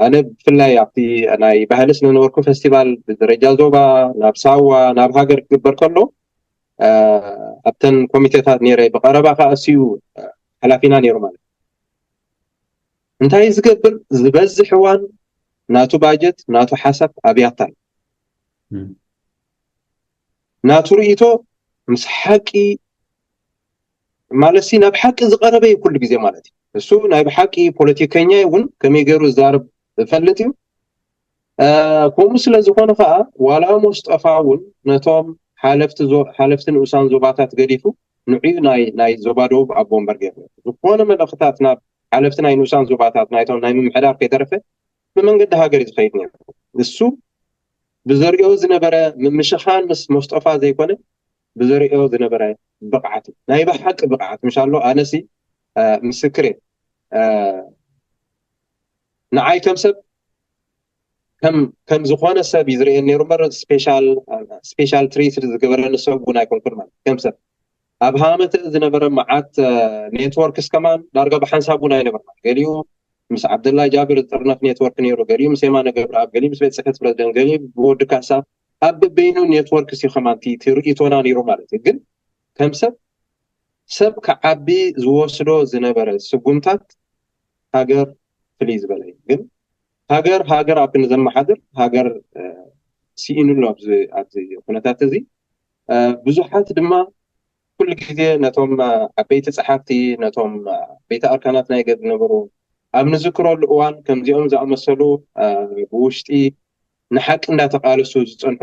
ኣነ ብፍላይ ኣብቲ ናይ ባህሊ ስነነበርኩ ፈስቲቫል ብደረጃ ዞባ ናብ ሳዋ ናብ ሃገር ክግበር ከሎ ኣብተን ኮሚቴታት ነረ ብቀረባ ከዓ እሲዩ ሓላፊና ነሩ ማለት እንታይ ዝገብር ዝበዝሕ እዋን ናቱ ባጀት ናቱ ሓሳብ ኣብያታ ናቱ ርእቶ ምስ ሓቂ ማለት ናብ ሓቂ ዝቀረበ እዩ ኩሉ ግዜ ማለት እዩ እሱ ናይ ብሓቂ ፖለቲከኛ እውን ከመይ ገይሩ ዝዛርብ ዝፈልጥ እዩ ከምኡ ስለ ዝኾነ ከዓ ዋላ ሞስጠፋ እውን ነቶም ሓለፍቲ ንኡሳን ዞባታት ገዲፉ ንዕዩ ናይ ዞባ ደቡብ ኣቦ እምበር ገይሩ ዝኾነ መልእክታት ናብ ሓለፍቲ ናይ ንኡሳን ዞባታት ናይቶም ናይ ምምሕዳር ከይተረፈ ብመንገዲ ሃገር እዩ ዝኸይድ ነሩ እሱ ብዘሪኦ ዝነበረ ምምሽኻን ምስ ሞስጠፋ ዘይኮነ ብዘሪኦ ዝነበረ ብቕዓት ናይ ብሓቂ ብቕዓት ምሻሎ ኣነሲ ምስክር እየ ንዓይ ከም ሰብ ከም ዝኾነ ሰብ እዩ ዝርእየኒ ነሩ እምበር ስፔሻል ትሪት ዝገበረኒ ሰብ እውን ኣይኮንኩን ማለት ከም ሰብ ኣብ ሃመተ ዝነበረ መዓት ኔትወርክስ ከማን ዳርጋ ብሓንሳብ እውን ኣይነበርና ገሊኡ ምስ ዓብደላ ጃብር ዝጥርነፍ ኔትወርክ ነይሩ ገሊኡ ምስ የማነ ገብረኣብ ገሊኡ ምስ ቤት ፅሕፈት ፕረዚደንት ገሊኡ ብወዲ ካሳ ኣብ በበይኑ ኔትወርክስ እዩ ከማን እቲ ርእይቶና ነይሩ ማለት እዩ ግን ከም ሰብ ሰብ ክዓቢ ዝወስዶ ዝነበረ ስጉምታት ሃገር ፍልይ ዝበለ እዩ ግን ሃገር ሃገር ኣብ ክንዘመሓድር ሃገር ስኢኑ ኣሎ ኣብዚ ኩነታት እዚ ብዙሓት ድማ ኩሉ ግዜ ነቶም ዓበይቲ ጸሓፍቲ፣ ነቶም ዓበይቲ ኣርካናት ናይ ገድ ዝነበሩ ኣብ ንዝክረሉ እዋን ከምዚኦም ዝኣመሰሉ ብውሽጢ ንሓቂ እንዳተቃለሱ ዝጸንሑ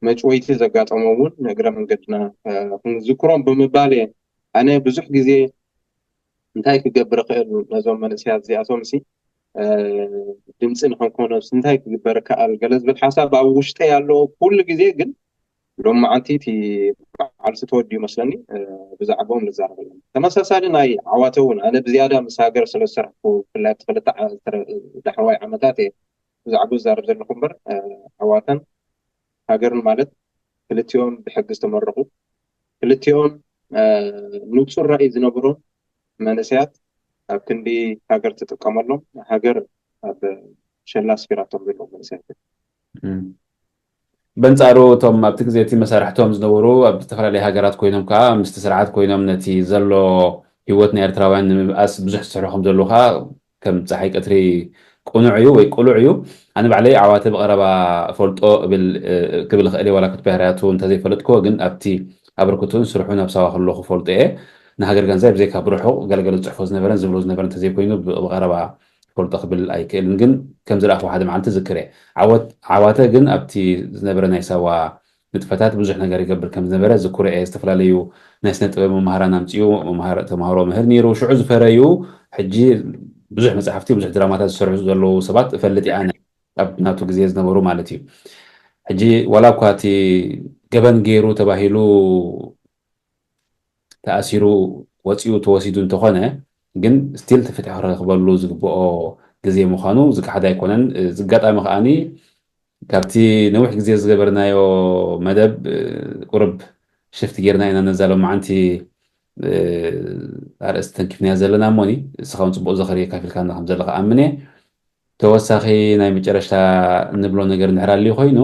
መጭወይቲ ዘጋጠሞም እውን ንእግረ መንገድና ክንዝክሮም ብምባል እየ። ኣነ ብዙሕ ግዜ እንታይ ክገብር እኽእል ነዞም መንእሰያት እዚኣቶም ሲ ድምፂ ንክንኮኖስ እንታይ ክግበር ይከኣል ገለ ዝብል ሓሳብ ኣብ ውሽጠይ ኣሎ ኩሉ ግዜ። ግን ሎም መዓንቲ እቲ በዓልሲ ተወዲኡ መስለኒ ብዛዕባኦም ንዛረበሎም። ተመሳሳሊ ናይ ዓዋተ እውን ኣነ ብዝያዳ ምስ ሃገር ስለ ዝሰራሕኩ ብፍላይ ክልተ ዳሕዋይ ዓመታት እየ ብዛዕባ ዝዛረብ ዘለኹ እምበር ዓዋተን ሃገርን ማለት ክልቲኦም ብሕጊ ዝተመረቑ ክልቲኦም ንፁር ራእይ ዝነበሮም መንእሰያት ኣብ ክንዲ ሃገር ትጥቀመሎም ሃገር ኣብ ሸላ ኣስፊራቶም ዘለዉ መንእሰያት። በንፃሩ እቶም ኣብቲ ግዜ እቲ መሳርሕቶም ዝነበሩ ኣብ ዝተፈላለዩ ሃገራት ኮይኖም ከዓ ምስቲ ስርዓት ኮይኖም ነቲ ዘሎ ሂወት ናይ ኤርትራውያን ንምብኣስ ብዙሕ ዝስርሑ ከም ዘለዉ ከዓ ከም ፀሓይ ቀትሪ ቅኑዕ እዩ ወይ ቅሉዕ እዩ። ኣነ ባዕለይ ዓዋተ ብቐረባ ፈልጦ ክብል ክእል ዋላ ክት ባህርያቱ እንተዘይፈለጥክዎ ግን ኣብቲ ኣበርክቱን ስርሑን ኣብ ሳዋ ከለኹ ፈልጦ እየ። ንሃገር ጋንዛይ ብዘይካ ብርሑቕ ገለገለ ዝፅሕፎ ዝነበረን ዝብሎ ዝነበረ እንተዘይኮይኑ ብቐረባ ፈልጦ ክብል ኣይክእልን። ግን ከም ዝረኣኹ ሓደ መዓልቲ ዝክር እየ። ዓዋተ ግን ኣብቲ ዝነበረ ናይ ሳዋ ንጥፈታት ብዙሕ ነገር ይገብር ከም ዝነበረ ዝኩረ እየ። ዝተፈላለዩ ናይ ስነ ጥበብ መምሃራን ኣምፅኡ ተምሃሮ ምህር ነይሩ። ሽዑ ዝፈረዩ ሕጂ ብዙሕ መፅሓፍቲ ብዙሕ ድራማታት ዝሰርሑ ዘለዉ ሰባት እፈልጥ እየ ኣነ ኣብ ናቱ ግዜ ዝነበሩ ማለት እዩ። ሕጂ ዋላ እኳ እቲ ገበን ገይሩ ተባሂሉ ተኣሲሩ ወፂኡ ተወሲዱ እንተኾነ ግን ስቲል እቲ ፍትሒ ክረክበሉ ዝግብኦ ግዜ ምዃኑ ዝከሓድ ኣይኮነን። እዚ ኣጋጣሚ ከዓኒ ካብቲ ነዊሕ ግዜ ዝገበርናዮ መደብ ቁርብ ሽፍት ጌርና ኢና ነዛ ሎማዓንቲ ኣርእስቲ ተንኪፍናያ ዘለና እሞኒ እስኻ እውን ፅቡቕ ዘኸሪ የካፊልካና ከም ዘለኻ ኣምን እየ። ተወሳኺ ናይ መጨረሽታ እንብሎ ነገር እንድሕር ኣልዩ ኮይኑ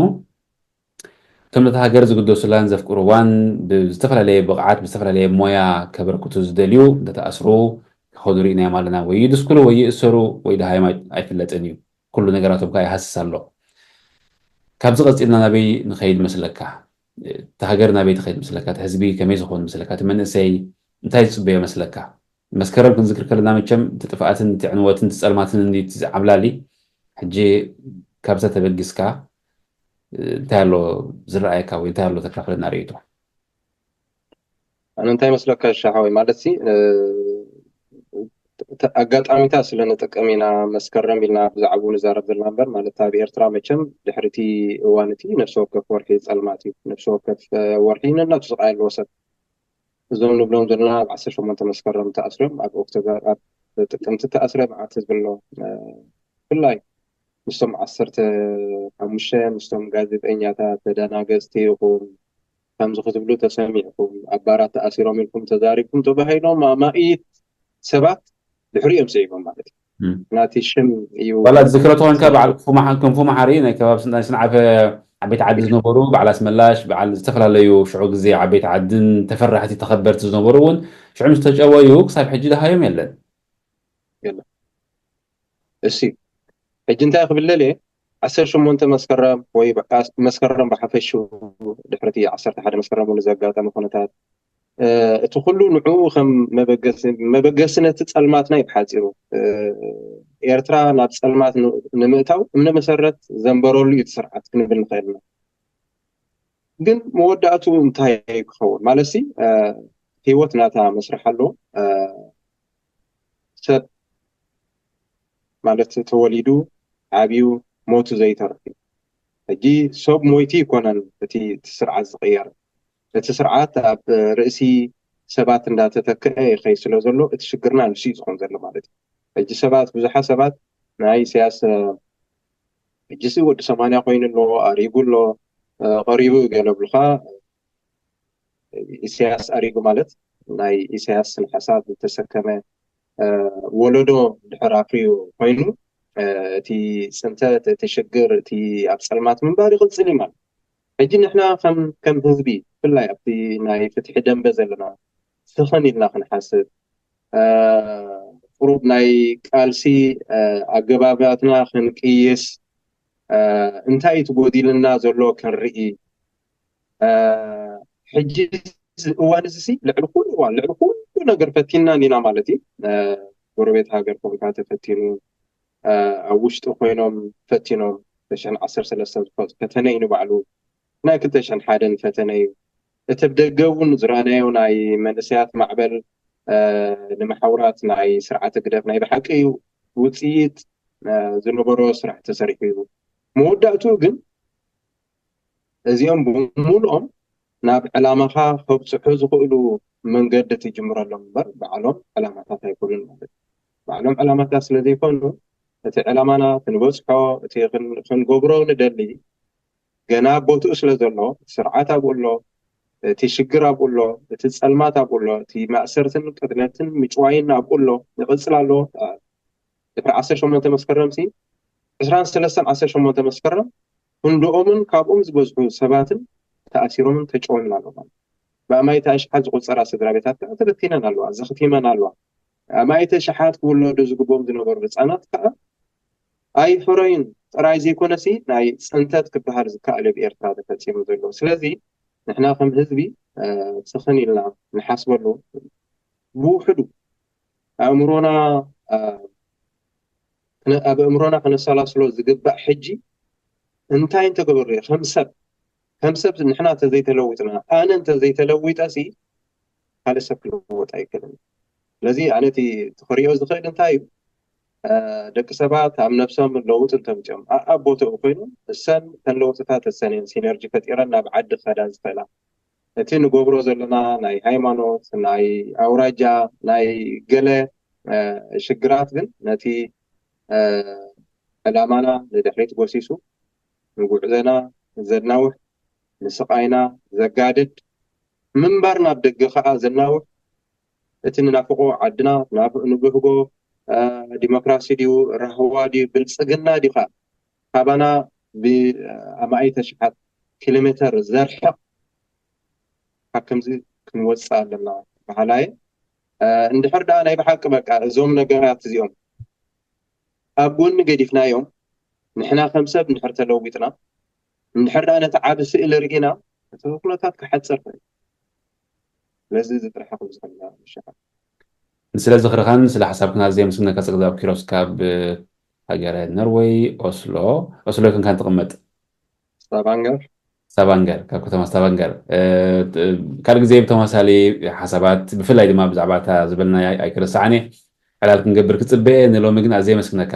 እቶም ነታ ሃገር ዝግደሱላን ዘፍቅርዋን ብዝተፈላለየ ብቕዓት ብዝተፈላለየ ሞያ ከበርክቱ ዝደልዩ እንተተኣስሩ ክኸዱ ርኢናዮም ኣለና። ወይ ይድስክሉ ወይ ይእሰሩ ወይ ደሃዮም ኣይፍለጥን እዩ። ኩሉ ነገራቶም ከዓ ይሃስስ ኣሎ። ካብዚ ቀፂልና ናበይ ንኸይድ መስለካ? እቲ ሃገር ናበይ ትኸይድ መስለካ? እቲ ህዝቢ ከመይ ዝኸውን መስለካ? እቲ መንእሰይ እንታይ ዝፅበዮ መስለካ? መስከረም ክንዝክር ከለና መቸም እቲ ጥፍኣትን እቲ ዕንወትን እቲ ፀልማትን እንዲ እቲ ዓብላሊ ሕጂ ካብዛ ተበጊስካ እንታይ ኣሎ ዝረኣየካ ወይ እንታይ ኣሎ ተካፍለና ርእይቶ? ኣነ እንታይ መስለካ ሻሓወይ ማለት ሲ ኣጋጣሚታት ስለ ንጥቀም ኢና መስከረም ኢልና ብዛዕባኡ ንዛረብ ዘለና እምበር ማለት ኣብ ኤርትራ መቸም ድሕሪ እቲ እዋን እቲ ነፍሲ ወከፍ ወርሒ ፀልማት እዩ። ነፍሲ ወከፍ ወርሒ ነናቱ ዝቃየልዎ ሰብ እዞም ንብሎም ዘለና ኣብ ዓሰርተ ሸሞንተ መስከረም ተኣስሮም ኣብ ኦክቶበር ኣብ ጥቅምቲ ተኣስረ መዓት ህዝቢ ኣሎ። ብፍላይ ምስቶም ዓሰርተ ሓሙሽተ ምስቶም ጋዜጠኛታት ተደናገፅቲ ኢኹም ከምዚ ክትብሉ ተሰሚዕኩም ኣብ ባራት ተኣሲሮም ኢልኩም ተዛሪብኩም ተባሂሎም ኣማኢት ሰባት ድሕሪኦም ስዒቦም ማለት እዩ። ናቲ ሽም እዩ ዋላ ዝክረ ተኾንካ በዓል ክንፉ መሓሪ ናይ ከባቢ ናይ ስንዓፈ ዓበይቲ ዓዲ ዝነበሩ በዓል ኣስመላሽ በዓል ዝተፈላለዩ ሽዑ ግዜ ዓበይቲ ዓድን ተፈራሕቲ ተኸበርቲ ዝነበሩ እውን ሽዑ ምስ ተጨወዩ ክሳብ ሕጂ ደሃዮም የለን። እሺ ሕጂ እንታይ ክብል ደልየ ዓሰርተ ሸሞንተ መስከረም ወይ መስከረም ብሓፈሽኡ ድሕርቲ ዓሰርተ ሓደ መስከረም እውን ዘጋጠመ ኩነታት እቲ ኩሉ ንዕኡ ከም መበገሲ ነቲ ጸልማትና እዩ ብሓጺሩ ኤርትራ ናብ ጸልማት ንምእታው እምነ መሰረት ዘንበረሉ እዩ እቲ ስርዓት ክንብል ንኽእል ኢና። ግን መወዳእቱ እንታይ ክኸውን ማለት ሲ ህይወት ናታ መስርሕ ኣሎ። ሰብ ማለት ተወሊዱ ዓብዩ ሞቱ ዘይተርፍ እዩ። ሕጂ ሰብ ሞይቲ ይኮነን እቲ ስርዓት ዝቅየር እቲ ስርዓት ኣብ ርእሲ ሰባት እንዳተተክአ ይኸይ ስለ ዘሎ እቲ ሽግርና ንሱ እዩ ዝኮን ዘሎ ማለት እዩ። ሕጂ ሰባት ብዙሓት ሰባት ናይ ኢሳያስ ሕጂ ሲ ወዲ ሰማንያ ኮይኑ ኣሎ ኣሪጉ ኣሎ ቀሪቡ ገለ ብልካ ኢሳያስ ኣሪጉ ማለት ናይ ኢሳያስ ስነ ሓሳብ ዝተሰከመ ወለዶ ድሕር ኣፍርዩ ኮይኑ እቲ ፅንተት እቲ ሽግር እቲ ኣብ ፀልማት ምንባር ይቕፅል እዩ ማለት ሕጂ ንሕና ከም ከም ህዝቢ ብፍላይ ኣብቲ ናይ ፍትሒ ደንበ ዘለና ስኽን ኢልና ክንሓስብ ቁሩብ ናይ ቃልሲ ኣገባባትና ክንቅይስ እንታይ እዩ ትጎዲልና ዘሎ ክንርኢ ሕጂ እዋን እዚ ሲ ልዕሊ ኩሉ እዋን ልዕሊ ኩሉ ነገር ፈቲንና እንዲና ማለት እዩ። ጎረቤት ሃገር ኮንካ ተፈቲኑ፣ ኣብ ውሽጢ ኮይኖም ፈቲኖም ተሽሕን ዓሰርተ ሰለስተ ዝፈ- ፈተነ እዩ ንባዕሉ። ናይ ክልተ ሽሕን ሓደን ፈተነ እዩ። እቲ ብደገ እውን ዝረኣናዮ ናይ መንእሰያት ማዕበል፣ ንምሓውራት ናይ ስርዓተ ግደፍ ናይ ብሓቂ ውፅኢት ዝነበሮ ስራሕ ተሰሪሑ እዩ። መወዳእትኡ ግን እዚኦም ብምሉኦም ናብ ዕላማኻ ከብፅሑ ዝኽእሉ መንገዲ ትጅምረሎም እምበር ባዕሎም ዕላማታት ኣይኮኑን ማለት እዩ። ባዕሎም ዕላማታት ስለ ዘይኮኑ እቲ ዕላማና ክንበፅሖ እቲ ክንገብሮ ንደሊ ገና ቦትኡ ስለ ዘሎ ስርዓት ኣብኡ ኣሎ፣ እቲ ሽግር ኣብኡ ኣሎ፣ እቲ ፀልማት ኣብኡ ኣሎ፣ እቲ ማእሰርትን ቅትለትን ምጭዋይን ኣብኡ ኣሎ፣ ይቕፅል ኣሎ። ድሕሪ ዓሰርተ ሸሞንተ መስከረም ሲ ዕስራን ሰለስተን ዓሰርተ ሸሞንተ መስከረም ክንድኦምን ካብኦም ዝበዝሑ ሰባትን ተኣሲሮምን ተጨወምን ኣለዉ ማለት ብኣማይት ኣሽሓት ዝቑፀራ ስድራ ቤታት ከዓ ተበቲነን ኣለዋ፣ ዘኽቲመን ኣለዋ። ኣማይት ኣሽሓት ክውለዱ ዝግብኦም ዝነበሩ ህፃናት ከዓ ኣይሕረዩን ጥራይ ዘይኮነሲ ናይ ፅንተት ክበሃል ዝከኣል ኣብ ኤርትራ ተፈፂሙ ዘሎ። ስለዚ ንሕና ከም ህዝቢ ስኽን ኢልና ንሓስበሉ ብውሕዱ ኣእምሮና ኣብ ኣእምሮና ከነሰላስሎ ዝግባእ ሕጂ እንታይ እንተገበሩ ከም ሰብ ከም ሰብ ንሕና እንተዘይተለዊጥና ኣነ እንተዘይተለዊጠ ሲ ካልእ ሰብ ክለወጥ ኣይክእልን። ስለዚ ኣነ እቲ ክሪኦ ዝኽእል እንታይ እዩ ደቂ ሰባት ኣብ ነብሶም ለውጢ እንተምፅኦም ኣብ ቦትኡ ኮይኖም እሰን ተን ለውጥታት እሰን እየን ሲነርጂ ፈጢረን ናብ ዓዲ ክኸዳ ዝኽእላ። እቲ ንገብሮ ዘለና ናይ ሃይማኖት ናይ ኣውራጃ ናይ ገለ ሽግራት ግን ነቲ ዕላማና ንድሕሪት ጎሲሱ ንጉዕዞና ዘናውሕ ንስቓይና ዘጋድድ ምንባር ናብ ደገ ከዓ ዘናውሕ እቲ ንናፍቆ ዓድና ንብህጎ ዲሞክራሲ ድዩ ራህዋ ድዩ ብልፅግና ድዩ ከዓ ካባና ብኣማኢተ ሽሓት ኪሎ ሜተር ዘርሕቕ ካብ ከምዚ ክንወፅእ ኣለና በሃላይ። እንድሕር ደኣ ናይ ብሓቂ በቃ እዞም ነገራት እዚኦም ኣብ ጎኒ ገዲፍናዮም ንሕና ከም ሰብ እንድሕር ተለዊጥና እንድሕር ደኣ ነቲ ዓቢ ስእሊ ርኢና እቲ ኩነታት ክሓፅር ስለዚ እዚ ጥራሕ ከም ዝኸልና ምሻ ስለ ዝኽርኻን ስለ ሓሳብክን ኣዝየ ምስግነካ። ጸግዛብ ኪሮስ ካብ ሃገረ ነርወይ ኦስሎ። ኦስሎ ኮንካ ትቕመጥ? ስታቫንገር ስታቫንገር፣ ካብ ከተማ ስታቫንገር። ካልእ ግዜ ብተመሳሳሊ ሓሳባት ብፍላይ ድማ ብዛዕባ እታ ዝበልና ኣይክረስዓን እየ ዕላል ክንገብር ክጽበ እየ። ንሎሚ ግን ኣዝየ መስግነካ።